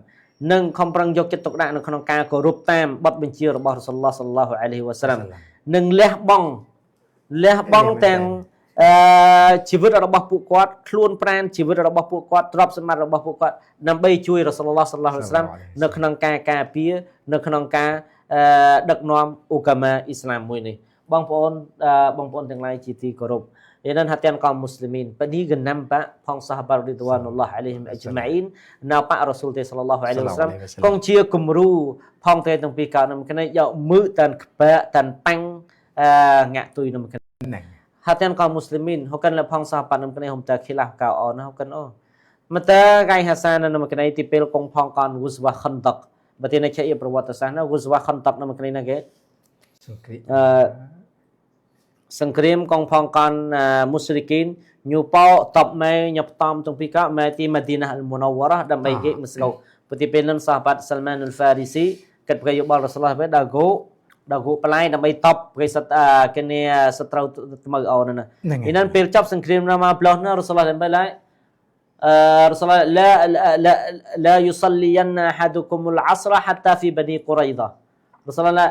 និងខំប្រឹងយកចិត្តទុកដាក់នៅក្នុងការគោរពតាមបទបញ្ជារបស់រ៉ាស៊ូលឡោះសល្លឡោះអាឡៃហ៊ីវ៉ាសាឡាំនិងលះបង់ទាំងជីវិតរបស់ពួកគាត់ខ្លួនប្រាណជីវិតរបស់ពួកគាត់ទ្រព្យសម្បត្តិរបស់ពួកគាត់ដើម្បីជួយរ៉ាស៊ូលឡោះសល្លឡោះអាឡៃហ៊ីវ៉ាសាឡាំនៅក្នុងការការពារនៅក្នុងការដឹកនាំឧកាម៉ាអ៊ីស្លាមមួយនេះបងប្អូនបងប្អូនទាំងឡាយជាទីគោរព Inan hatian kaum muslimin padi nampak ផង sahabat ridwanullah alaihim ajma'in នៅប៉រ៉ាស៊ូលទេសល្លឡោះអាឡៃហ៊ីវ៉ាសាឡាំកងជាគំរូផងទេទាំងពីរកោនគ្នាយកមើតានក្បាតានប៉ាំងងាក់ទុយនំគ្នា hatian kaum muslimin hokan le ផង sahabat នំគ្នាហុំតាខិលាកោអនហុកនអូមតាកៃហាសាននំគ្នាទីពេលកងផងកនវុស្វ៉ាខនតកបើទីនេះជាប្រវត្តិសាស្ត្រណាវុស្វ៉ាខនតកនំគ្នាណាគេ សង្គ្រាម សង្គ្រាមកងផងកនមុស្រិគីនញូប៉ោតបម៉ែញ៉ាប់តំទាំងពីរកម៉ែទីម៉ាឌីណាអលមុនវរ៉ាដើម្បីគេមស្កោពទីពេលនឹងសាហាបាត់សាល់ម៉ានអលហ្វារីស៊ីគិតប្រយោបល់រ៉ាស៊ូលឡោះដល់គោដល់គោប្លាយដើម្បីតបគេសគេនេះសត្រូវថ្មើអូនណាពីนั้นពេលចប់សង្គ្រាមណាមកប្លោះណារ៉ាស៊ូលឡោះដើម្បីឡើយរ៉ាស៊ូលឡោះឡាឡាឡាយុសលីយ៉ានអាហាឌុគុមអលអាស្រ حتى في بني قريظة រ៉ាស៊ូលឡោះ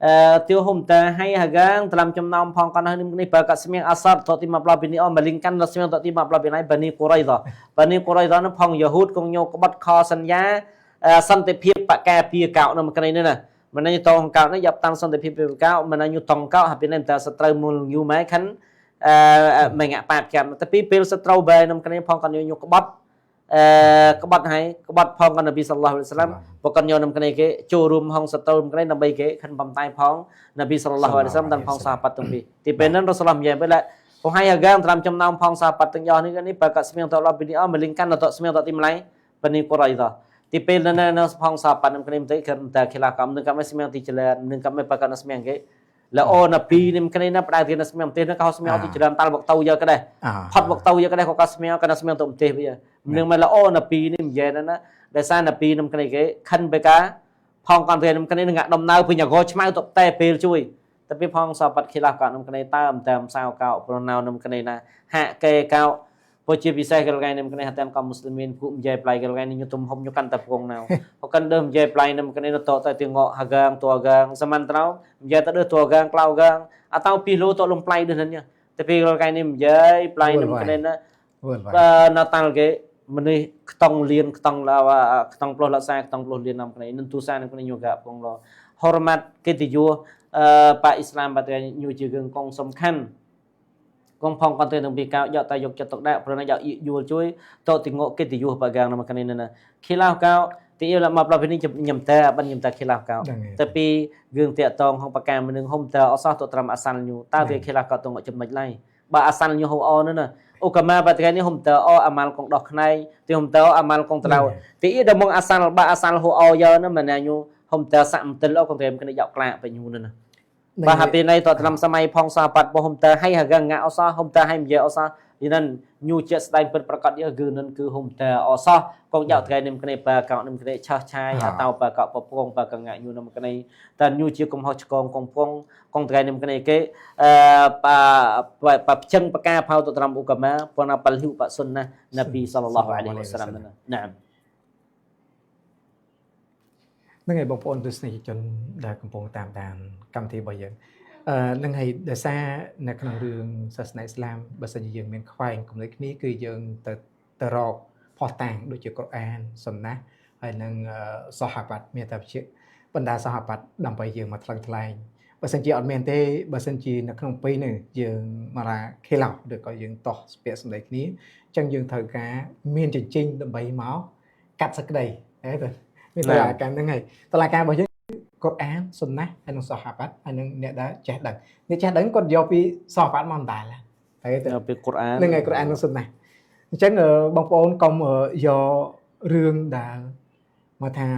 tiêu hôm ta hay hà gang dalam ចំណោមផងកណ្នេះនេះបើកស្មៀងអាសាត់តទីមកប្លាពីនេះអមលីងកាន់ស្មៀងតទីមកប្លាពីណៃបានីកូរ៉ៃដបានីកូរ៉ៃដនោះផងយ៉ាហ៊ូតកងញោក្បត់ខសញ្ញាសន្តិភាពបកាពីកោនៅមកនេះណាមិនញតងកោនេះយ៉ាប់តាំងសន្តិភាពពីកោមិនញតងកោហាពីនេះតែសត្រូវមូលយូម៉ែខិនអឺមិនងាក់ប៉ាបចាំតែពីពេលសត្រូវបែនៅគ្នាផងកញញក្បត់អឺក្បត់ហើយក្បត់ផងកនប៊ីសល្លោះអាឡៃសាឡាមបកញោនំគ្នាគេចូលរួមហងសត្រូវគ្នាដើម្បីគេខិនបំតែផងនប៊ីសល្លោះអាឡៃសាឡាមដល់ផងសាប៉ាត់ទាំងពីរទីពេលนั้นរ៉ាស៊ូលឡោះនិយាយបែផងហើយអាហ្គាមតាមចំណោមផងសាប៉ាត់ទាំងយោនេះនេះបើកស្មៀងតឡប៊ីនេះអមលីងកាន់តស្មៀងតទីម្លៃបនីកូរ៉ៃដទីពេលนั้นនៅផងសាប៉ាត់នំគ្នាទៅខិនតែខិលាកំនឹងកំស្មៀងទីចលែនឹងកំបកនស្មៀងគេល្អណាពីនេះគ្នាណាផ្ដៅទៀតស្មៀងទេក៏ស្មៀងទីច្រើនតាល់បកតៅយកដែរផត់បកតៅយកដែរក៏ក៏ស្មៀងក៏ស្មៀងទៅទេវានឹងមកល្អណាពីនេះនិយាយណាដែលសារណាពីនឹងគ្នាគេខិនបេកាផងកាន់ទេនឹងគ្នានឹងដំណើពីញកឆ្មៅតតែពេលជួយតែពីផងសបាត់ខិលាក៏នឹងគ្នាតាមតាមសៅកោប្រណៅនឹងគ្នាណាហាក់កេកោព្រោះជាពិសេសកលកៃនឹងគ្នាហាតាមកមូស្លីមីនគូនិយាយប្លៃកលកៃនឹងទំហំញកាន់តែពងណៅក៏កាន់ដើមនិយាយប្លៃនឹងគ្នាតតែទីងកហាកាងតួកាងសមន្តរោនិយាយទៅដើតួកាងក្លៅកាងអតោពីលោតលំប្លៃដូចនេះតែពីកលកៃនេះនិយាយប្លៃនឹងគ្នាណានៅតាល់គេមនុស្សខ្តង់លៀនខ្តង់ឡាខ្តង់ប្លុះលសាខ្តង់ប្លុះលៀននាំគ្នានឹងទូសានឹងគ្នាញកាពងលោហរម៉ាត់កិត្តិយសអឺប៉ាអ៊ីស្លាមបាត់ញូជារឿងកងសំខាន់កងផងកន្តនឹងពីកោយកតែយកចិត្តទុកដាក់ព្រោះណាយកយួលជួយតតិងកិត្តិយសបាកាងនាំគ្នាណាខិឡៅកោទីអ៊ីមកប្លាពីនេះញឹមតែបានញឹមតែខិឡៅកោតែពីរឿងតាក់តងហងបកាមនឹងហុំតអសោះតត្រាំអាសានញូតើវាខិឡៅកោតងចំណុចឡៃបើអាសានញូហូអនោះណាឧកមាបាថ្ងៃនេះហុំតអអាម៉ាល់កងដោះខ្នែងទីហុំតអាម៉ាល់កងតឡៅទីអ៊ីដល់មកអាសានបាអាសានហូអយើណាមិនណាញូហុំតសាក់មទិលអកងត្រែមគ្នាយកក្លាបញូនោះណាបើហាពីណៃតត្រាំសម័យផងសាបាត់បហុំតឲ្យហកងាអសហុំតឲ្យមយាអសយនឹងញូជាស្ដែងពិតប្រកបយើគឺនឹងគឺហុំតអសកងយកថ្ងៃនេះគ្នាបើកោនឹងគ្នាឆោះឆាយអតោបើកោពពងបើកងាញូនឹងគ្នាតញូជាកំហុសឆ្គងកងពងកងថ្ងៃនេះគ្នាគេអឺបបចឹងបកាផៅតត្រាំឧកមាពណាបលហ៊ុបសុនណានប៊ីសល្លឡោះអាឡៃហ៊ីវ៉ាសឡាមណាណា ហ្នឹងហើយបងប្អូនទស្សនិកជនដែលកំពុងតាមដានកម្មវិធីរបស់យើងអឺនឹងហើយដោយសារនៅក្នុងរឿងសាសនាអ៊ីស្លាមបើសិនជាយើងមានខ្វែងគំនិតគ្នាគឺយើងទៅទៅរកផុសតាងដូចជាកូរ៉ានសុនណាហើយនឹងសហបាត់មានតែជាបណ្ដាសហបាត់ដើម្បីយើងមកថ្លឹងថ្លែងបើសិនជាអត់មានទេបើសិនជានៅក្នុងពេលនេះយើងមករ៉ាខេឡោឬក៏យើងតោះស្ពាក់សម្ដីគ្នាអញ្ចឹងយើងត្រូវការមានចិញ្ចិញដើម្បីមកកាត់សក្តីហេទៅមានតឡាការហ្នឹងហើយតឡាការរបស់យើងកូរ៉ានសុនណាហើយនឹងសហបាត់ហើយនឹងអ្នកដែលចេះដឹងអ្នកចេះដឹងគាត់យកពីសហបាត់មកដែរតែទៅពីកូរ៉ានហ្នឹងហើយកូរ៉ាននិងសុនណាអញ្ចឹងបងប្អូនកុំយករឿងដែលមកថា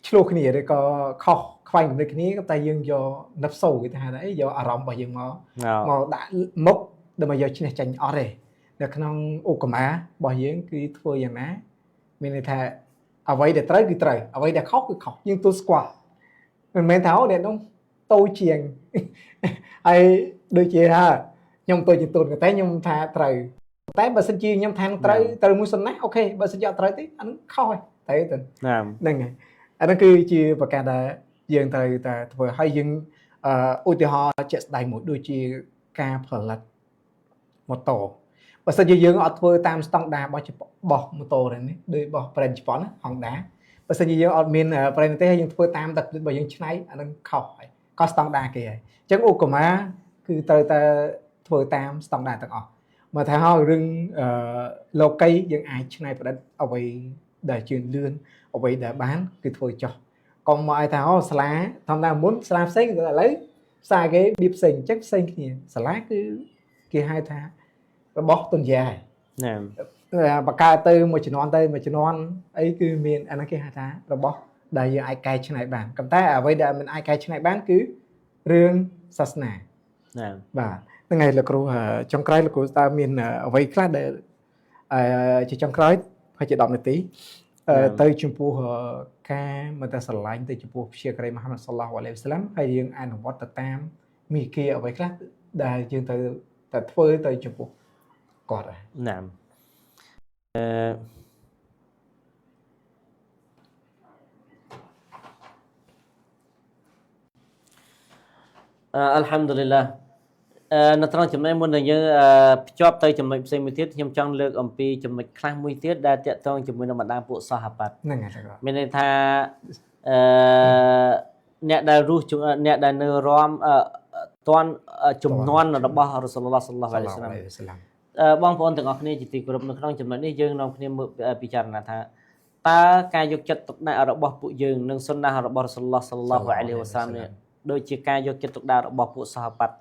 ឆ្លោះគ្នាឬក៏ខុសខ្វែងគំនិតគ្នាតែយើងយកនឹបសូគេថាអីយកអារម្មណ៍របស់យើងមកមកដាក់មុខដើម្បីយកឈ្នះចាញ់អត់ទេនៅក្នុងឧកមារបស់យើងគឺធ្វើយ៉ាងណាមានន័យថាអ្វីដែលត្រូវគឺត្រូវអ្វីដែលខុសគឺខុសយើងទូស្គាល់មិនមែនថាអូអ្នកនោះតូចជាងហើយដូចជាថាខ្ញុំតូចជាងទូនតែខ្ញុំថាត្រូវតែបើសិនជាខ្ញុំថាត្រូវត្រូវមួយសុនណាអូខេបើសិនជាអត់ត្រូវទេអានឹងខុសហើយត្រូវទៅហ្នឹងហើយអានឹងគឺជាប្រការដែលយើងត្រូវតែធ្វើឲ្យយើងឧទាហរណ៍ជាក់ស្ដែងមួយដូចជាការផលិតម៉ូតូបើសិនជាយើងអត់ធ្វើតាមស្តង់ដាររបស់ម៉ូតូនេះដូចរបស់ brand ជប៉ុនណា Honda បើសិនជាយើងអត់មាន brand ទេហើយយើងធ្វើតាមតែបើយើងច្នៃអានឹងខុសហើយក៏ស្តង់ដារគេហើយអញ្ចឹងឧបមាគឺត្រូវតែធ្វើតាមស្តង់ដារទាំងអស់មកថាហើយរឿងលោកីយើងអាចច្នៃប្រឌិតអ្វីដែលជឿនលឿនអ្វីដែលបានគឺធ្វើចោះកុំមកឲ្យថាអូសាលាធម្មតាមុនសាលាផ្សេងឥឡូវផ្សារគេបៀបផ្សេងអញ្ចឹងផ្សេងគ្នាសាលាគឺគេហៅថារបស់ទុនយ៉ា ណាបកកើតទៅមួយជំនាន់ទៅមួយជំនាន់អីគឺមានអាហ្នឹងគេហៅថារបស់ដែលយើងអាចកែច្នៃបានប៉ុន្តែអ្វីដែលមិនអាចកែច្នៃបានគឺរឿងសាសនា ណាបាទហ្នឹងហើយលោកគ្រូចុងក្រោយលោកគ្រូតើមានអ្វីខ្លះដែលជាចុងក្រោយប្រហែលជា10នាទីទៅចំពោះការមកតែស្រឡាញ់ទៅចំពោះព្យាការីមហាម៉ាត់សល្លោះអាឡៃហ៊ីវ៉ាសឡាមហើយយើងអនុវត្តទៅតាមមីគាអ្វីខ្លះដែលយើងត្រូវតែធ្វើទៅចំពោះគាត់ ណា الحمد لله នៅត្រង់ចំណុចមុននឹងយើងភ្ជាប់ទៅចំណុចផ្សេងមួយទៀតខ្ញុំចង់លើកអំពីចំណុចខ្លះមួយទៀតដែលតាក់ទងជាមួយនឹងបណ្ដាពួកសាហាបាត់ ហ្នឹងហើយ មានន័យថាអឺអ្នកដែលរស់អ្នកដែលនៅរំតាន់ចំនួនរបស់រ៉ាស៊ូលឡោះសល្លឡោះអាឡៃហ៊ីវសឡាមបងប្អូនទាំងអស់គ្នាជាទីគោរពនៅក្នុងចំណុចនេះយើងនាំគ្នាមើលពិចារណាថាតើការយកចិត្តទុកដាក់របស់ពួកយើងនិងសុនណារបស់រ៉ាស៊ូលឡោះសល្លឡោះអាឡៃហ៊ីវសឡាមនេះដូចជាការយកចិត្តទុកដាក់របស់ពួកសាហាបាត់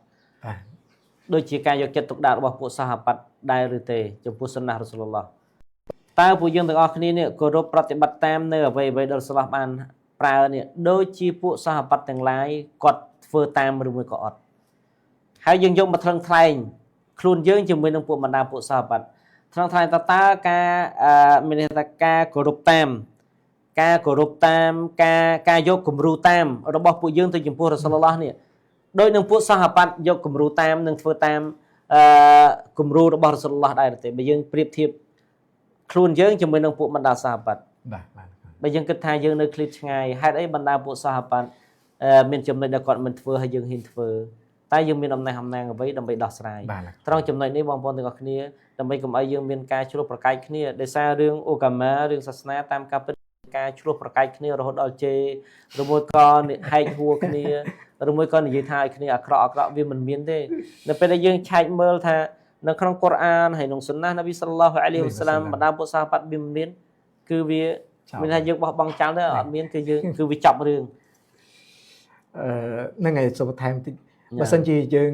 ដូចជាការយកចិត្តទុកដាក់របស់ពួកសាហាបាត់ដែរឬទេចំពោះសុនណារ៉ាស៊ូលឡោះតើពួកយើងទាំងអស់គ្នានេះគោរពប្រតិបត្តិតាមនៅអ្វីៗដែលរ៉ាស៊ូលឡោះបានប្រើនេះដូចជាពួកសាហាបាត់ទាំងឡាយគាត់ធ្វើតាមឬមួយក៏អត់ហើយយើងយកមកថ្លឹងថ្លែងខ្លួនយើងជាមួយនឹងពួកបណ្ដាពួកសាហាបាត់ថ្លឹងថ្លែងតើការមានន័យថាការគោរពតាមការគោរពតាមការយកគំរូតាមរបស់ពួកយើងទៅចំពោះរ៉ាស៊ូលឡោះនេះដោយនឹងពួកសាហាបាត់យកគំរូតាមនិងធ្វើតាមគំរូរបស់រ៉ាស៊ូលឡោះដែរទេបើយើងប្រៀបធៀបខ្លួនយើងជាមួយនឹងពួកបណ្ដាសាហាបាត់ បាទ បើយើងគិតថាយើងនៅឃ្លាតឆ្ងាយហេតុអីបណ្ដាពួកសាហាបាត់មានចំណុចដែលគាត់មិនធ្វើហើយយើងហ៊ានធ្វើតែយើងមានអំណះអំណាងអ្វីដើម្បីដោះស្រាយត្រង់ចំណុចនេះបងប្អូនទាំងអស់គ្នាដើម្បីកុំឲ្យយើងមានការឆ្លោះប្រកែកគ្នាដោយសាររឿងអូកាម៉ារឿងសាសនាតាមការពិតការឆ្លោះប្រកែកគ្នារហូតដល់ជេរឬមួយក៏ហែកហួរគ្នាឬមួយក៏និយាយថាឲ្យគ្នាអាក្រក់អាក្រក់វាមិនមានទេនៅពេលដែលយើងឆែកមើលថានៅក្នុងកូរ៉ានហើយក្នុងសុនណានប៊ីសល្លឡោះអាឡៃហ៊ីវសឡាមបណ្ដាពួកសាហាបាត់វាមិនមានគឺវាមានថាយើងបោះបង់ចោលទៅអត់មានគឺយើងគឺវាចប់រឿង ហ្នឹងហើយសូមបន្ថែមតិចបើសិនជាយើង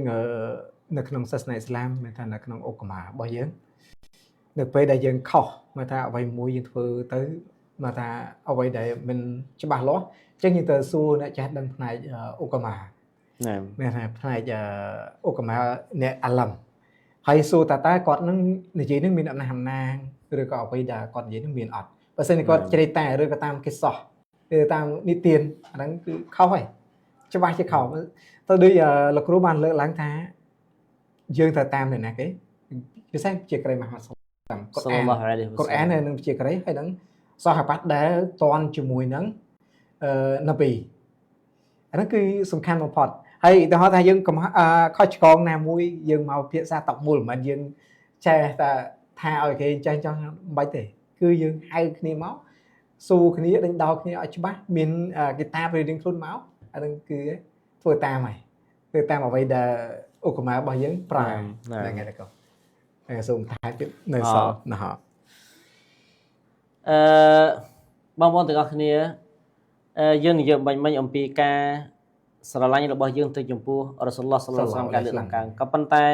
នៅក្នុងសាសនាអ៊ីស្លាមមានថានៅក្នុងអុកម៉ារបស់យើងនៅពេលដែលយើងខុសមកថាអ្វីមួយយើងធ្វើទៅមកថាអ្វីដែលមិនច្បាស់លាស់អញ្ចឹងយើងទៅសួរអ្នកចេះដឹងផ្នែកអុកម៉ាមានថាផ្នែកអុកម៉ាអ្នកអាឡាំហើយសួរតើគាត់នឹងនិយាយនឹងមានអំណះអំណាងឬក៏អ្វីដែលគាត់និយាយនឹងមានអត់បើសិនជាគាត់ជ្រេតែឬក៏តាមគេសោះឬតាមនិទានអាហ្នឹងគឺខុសហើយច្បាស់ជាខុសទៅដូចលោកគ្រូបានលើកឡើងថាយើងត្រូវតាមអ្នកណាគេពិសេសជាក្រីមហាម៉ាត់សល្លឡោះអាឡៃហ៊ីវសឡាមកូរ៉ាននឹងជាក្រីហើយនឹងសាហាបាត់ដែលតន់ជាមួយនឹងនប៊ីអាហ្នឹងគឺសំខាន់បំផុតហើយឧទាហរណ៍ថាយើងខុសឆ្គងណាមួយយើងមកភាសាតកមូលមិនមែនយើងចេះតែថាឲ្យគេចេះចង់មិនបាច់ទេគឺយើងហៅគ្នាមកសួរគ្នាដេញដោលគ្នាឲ្យច្បាស់មានគេតាបរៀងខ្លួនមកអាហ្នឹងគឺធ្វើតាមហើយធ្វើតាមអ្វីដែលឧបមារបស់យើងប្រើហ្នឹងហើយកូនហើយសូមថែមទៀតនៅសល់ណាហ៎ បងប្អូនទាំងអស់គ្នាយើងនិយាយបាញ់មិញអំពីការស្រឡាញ់របស់យើងទៅចំពោះរ៉ាស៊ូលឡោះសល្លឡោះអាឡៃហ៊ីវសឡាមការលើកឡើងក៏ប៉ុន្តែ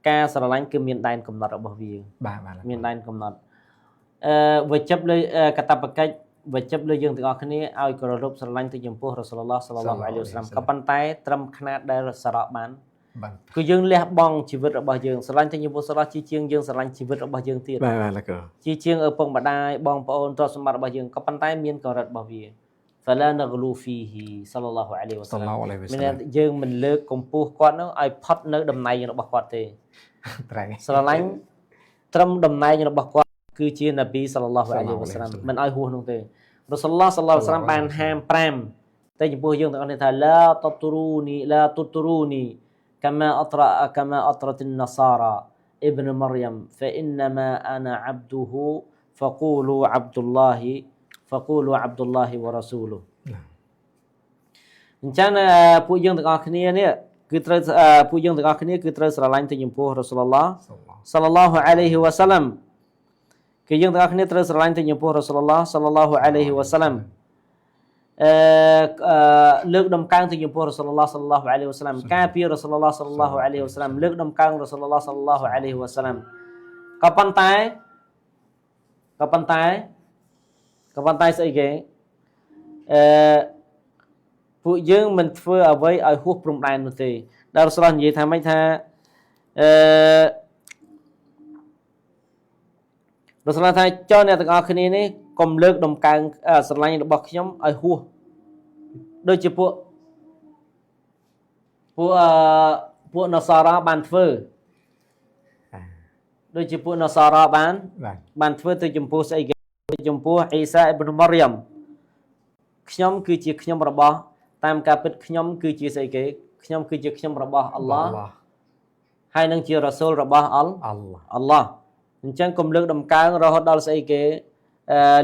ការស្រឡាញ់គឺមានដែនកំណត់របស់វាបាទមានដែនកំណត់វិចិត្រលើកតបកិច្ចវិចិត្រលើយើងទាំងអស់គ្នាឲ្យគោរពស្រឡាញ់ទៅចំពោះរ៉ាស៊ូលឡោះសល្លឡោះអាឡៃហ៊ីវសឡាមក៏ប៉ុន្តែត្រឹមខ្នាតដែលសរៈបានគឺយើងលះបង់ជីវិតរបស់យើងស្រឡាញ់ទៅចំពោះស្រឡាញ់ជាជាងយើងស្រឡាញ់ជីវិតរបស់យើងទៀតបាទលោកជាជាងឪពុកម្ដាយបងប្អូនទ្រព្យសម្បត្តិរបស់យើងក៏ប៉ុន្តែមានកម្រិតរបស់វា فلا نغلو فيه សល្លឡោះអាឡៃហ៊ីវសឡាមមានយើងមិនលើកកម្ពស់គាត់នោះឲ្យផុតនៅតំណែងរបស់គាត់ទេ ត្រង់ ស្រឡាញ់ត្រឹមតំណែងរបស់គាត់គឺជានប៊ីសល្លឡោះអាឡៃហ៊ីវសឡាមមិនឲ្យហួសនោះទេរ៉ាស៊ូលឡោះសល្លឡោះអាឡៃហ៊ីវសឡាមបានហាម5តែចំពោះយើងទាំងអស់នេះថាឡាតតរូនីឡាតុតរូនី كما أطرت النصارى ابن مريم فإنما أنا عبده فقولوا عبد الله فقولوا عبد الله ورسوله អញ្ចឹងពួកយើងទាំងអស់គ្នានេះគឺត្រូវពួកយើងទាំងអស់គ្នាគឺត្រូវស្រឡាញ់ទៅចំពោះរ៉ាស៊ូលឡោះសល្លឡោះអាឡៃហ៊ីវ៉ាសាឡាំគឺយើងទាំងអស់គ្នាត្រូវស្រឡាញ់ទៅចំពោះរ៉ាស៊ូលឡោះសល្លឡោះអាឡៃហ៊ីវ៉ាសាឡាំលើកដំកើងទៅចំពោះរ៉ាស៊ូលឡោះសល្លឡោះអាឡៃហ៊ីវ៉ាសាឡាំការពាររ៉ាស៊ូលឡោះសល្លឡោះអាឡៃហ៊ីវ៉ាសាឡាំលើកដំកើងរ៉ាស៊ូលឡោះសល្លឡោះអាឡៃហ៊ីវ៉ាសាឡាំក៏ប៉ុន្តែស្អីគេពួកយើងមិនធ្វើអ្វីឲ្យហួសព្រំដែននោះទេដែលរ៉ាស៊ូលឡោះនិយាយថាម៉េចថារ៉ាស៊ូលឡោះថាចុះអ្នកទាំងអស់គ្នានេះកុំលើកដំកើងស្រឡាញ់របស់ខ្ញុំឲ្យហួសដូចជាពួកនសារ៉ាបានធ្វើដូចជាពួកនសារ៉ាបានធ្វើទៅចំពោះស្អីគេចំពោះអ៊ីសាអ៊ីប្នុមរីយ៉ាំខ្ញុំគឺជាខ្ញុំរបស់តាមការពិតខ្ញុំគឺជាស្អីគេ ខ្ញុំគឺជាខ្ញុំរបស់អល់ឡោះហើយនឹងជារ៉ាសូលរបស់អល់ឡោះអញ្ចឹងកុំលើកដំកើងរហូតដល់ស្អីគេ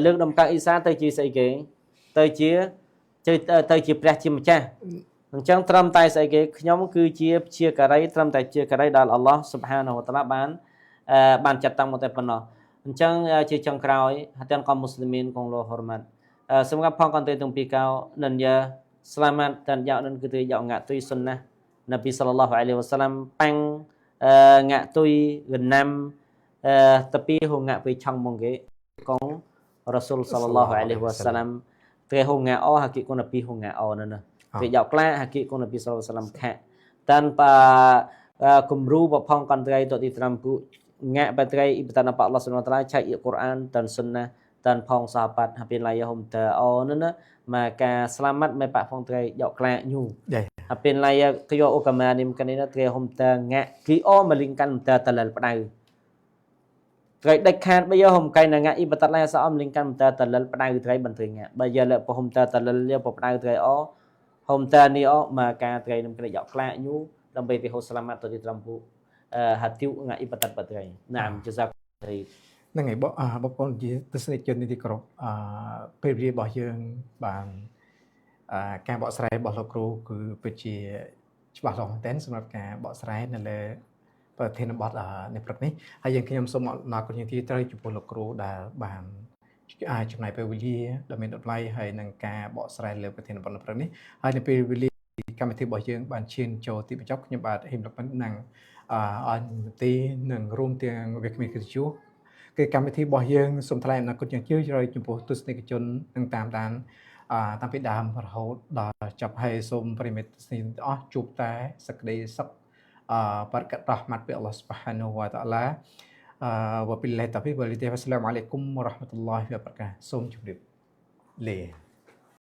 លើកដំកើងអ៊ីសាទៅជាស្អីគេទៅជាព្រះជាម្ចាស់អញ្ចឹងត្រឹមតែស្អីគេខ្ញុំគឺជាជាការីត្រឹមតែជាការីដល់អល់ឡោះស៊ុបហានហូតាឡាបានចាត់តាំងមកតែប៉ុណ្ណោះអញ្ចឹងជាចុងក្រោយហាតានកមមុស្លីមីនកងលោហរម៉ាត់សម្រាប់ផងកន្ទេទាំងពីរកោនិនយ៉ា selamat dan yau nan គឺយ៉ាងាក់ទុយសុនណានប៊ីសល្លឡោះអាឡៃហ៊ីវ៉ាសាឡាំប៉ាំងងាក់ទុយកណាំតពីហូងាក់ពីឆងមកគេកងរ៉ាស៊ូលសល្លឡោះអាឡៃហ៊ីវ៉ាសាឡាំគេហូងាអហាគីកូនពីហូងាអណាណាគេយ៉ាក្លាហាគីកូនពីសល្លសាឡាំខៈតានប៉ាគំរូបផងកន្ត្រីតទីត្រាំគូងាក់បត្រីអ៊ីបតានប៉អល់ឡោះស៊ុបហានតាឡាឆៃអ៊ីកូរ៉ានតានសុនណាតានផងសាបាត់ហាពីឡាយហុំតអណាណា maka selamat mai pak phong trai dọ kla nhu hapin lai kyo okama nim kanina trai hom ta nga ki o malingkan ta talal pdau trai đạch khan bây giờ hom kai na nga i batat lai sa om lingkan ta talal pdau trai ban trai nga bây giờ là hom ta talal ya pdau trai o hom ta ni o maka trai nim kna dọ kla nhu ដើម្បីទៅហូ selamat ទៅទីត្រឹមពូហាទីវងាអ៊ីបតាត់បត្រៃណាមជាសាហ្នឹងហើយបងប្អូនជាទស្សនិកជនទីគោរពពេលវេលារបស់យើងបានការបកស្រាយរបស់លោកគ្រូគឺពិតជាច្បាស់លាស់មែនទែនសម្រាប់ការបកស្រាយនៅលើប្រធានបទនៅព្រឹកនេះហើយយើងខ្ញុំសូមអរគុណយ៉ាងទីត្រូវចំពោះលោកគ្រូដែលបានចំណាយពេលវេលាដ៏មានតម្លៃហើយនឹងការបកស្រាយលើប្រធានបទនៅព្រឹកនេះហើយនៅពេលវេលាកម្មវិធីរបស់យើងបានឈានចូលទីបញ្ចប់ខ្ញុំបាទហ៊ីមលពិននិងអនទីនឹងរួមទាំងវាគ្មិនកិត្តិយសគឺកម្មវិធីរបស់យើងសូមថ្លែងអំណរគុណយ៉ាងជ្រាលជ្រៅចំពោះទស្សនិកជននិងតាមដានតាំងពីដើមរហូតដល់ចប់ហើយសូមប្រិយមិត្តទស្សនិកជនទាំងអស់ជួបតែសេចក្តីសុខបារកាត់រ៉ហ្មាត់ពីអល់ឡោះស៊ុបហានូវតាអាឡាវ៉ាប៊ីឡាហ៊ីតាហ្វីវ៉ាលីតាវ៉ាសឡាមអាឡៃគុំវ៉ារ៉ាហ្មាតុលឡាហ៊ីវ៉ាបារកាសូមជម្រាបលា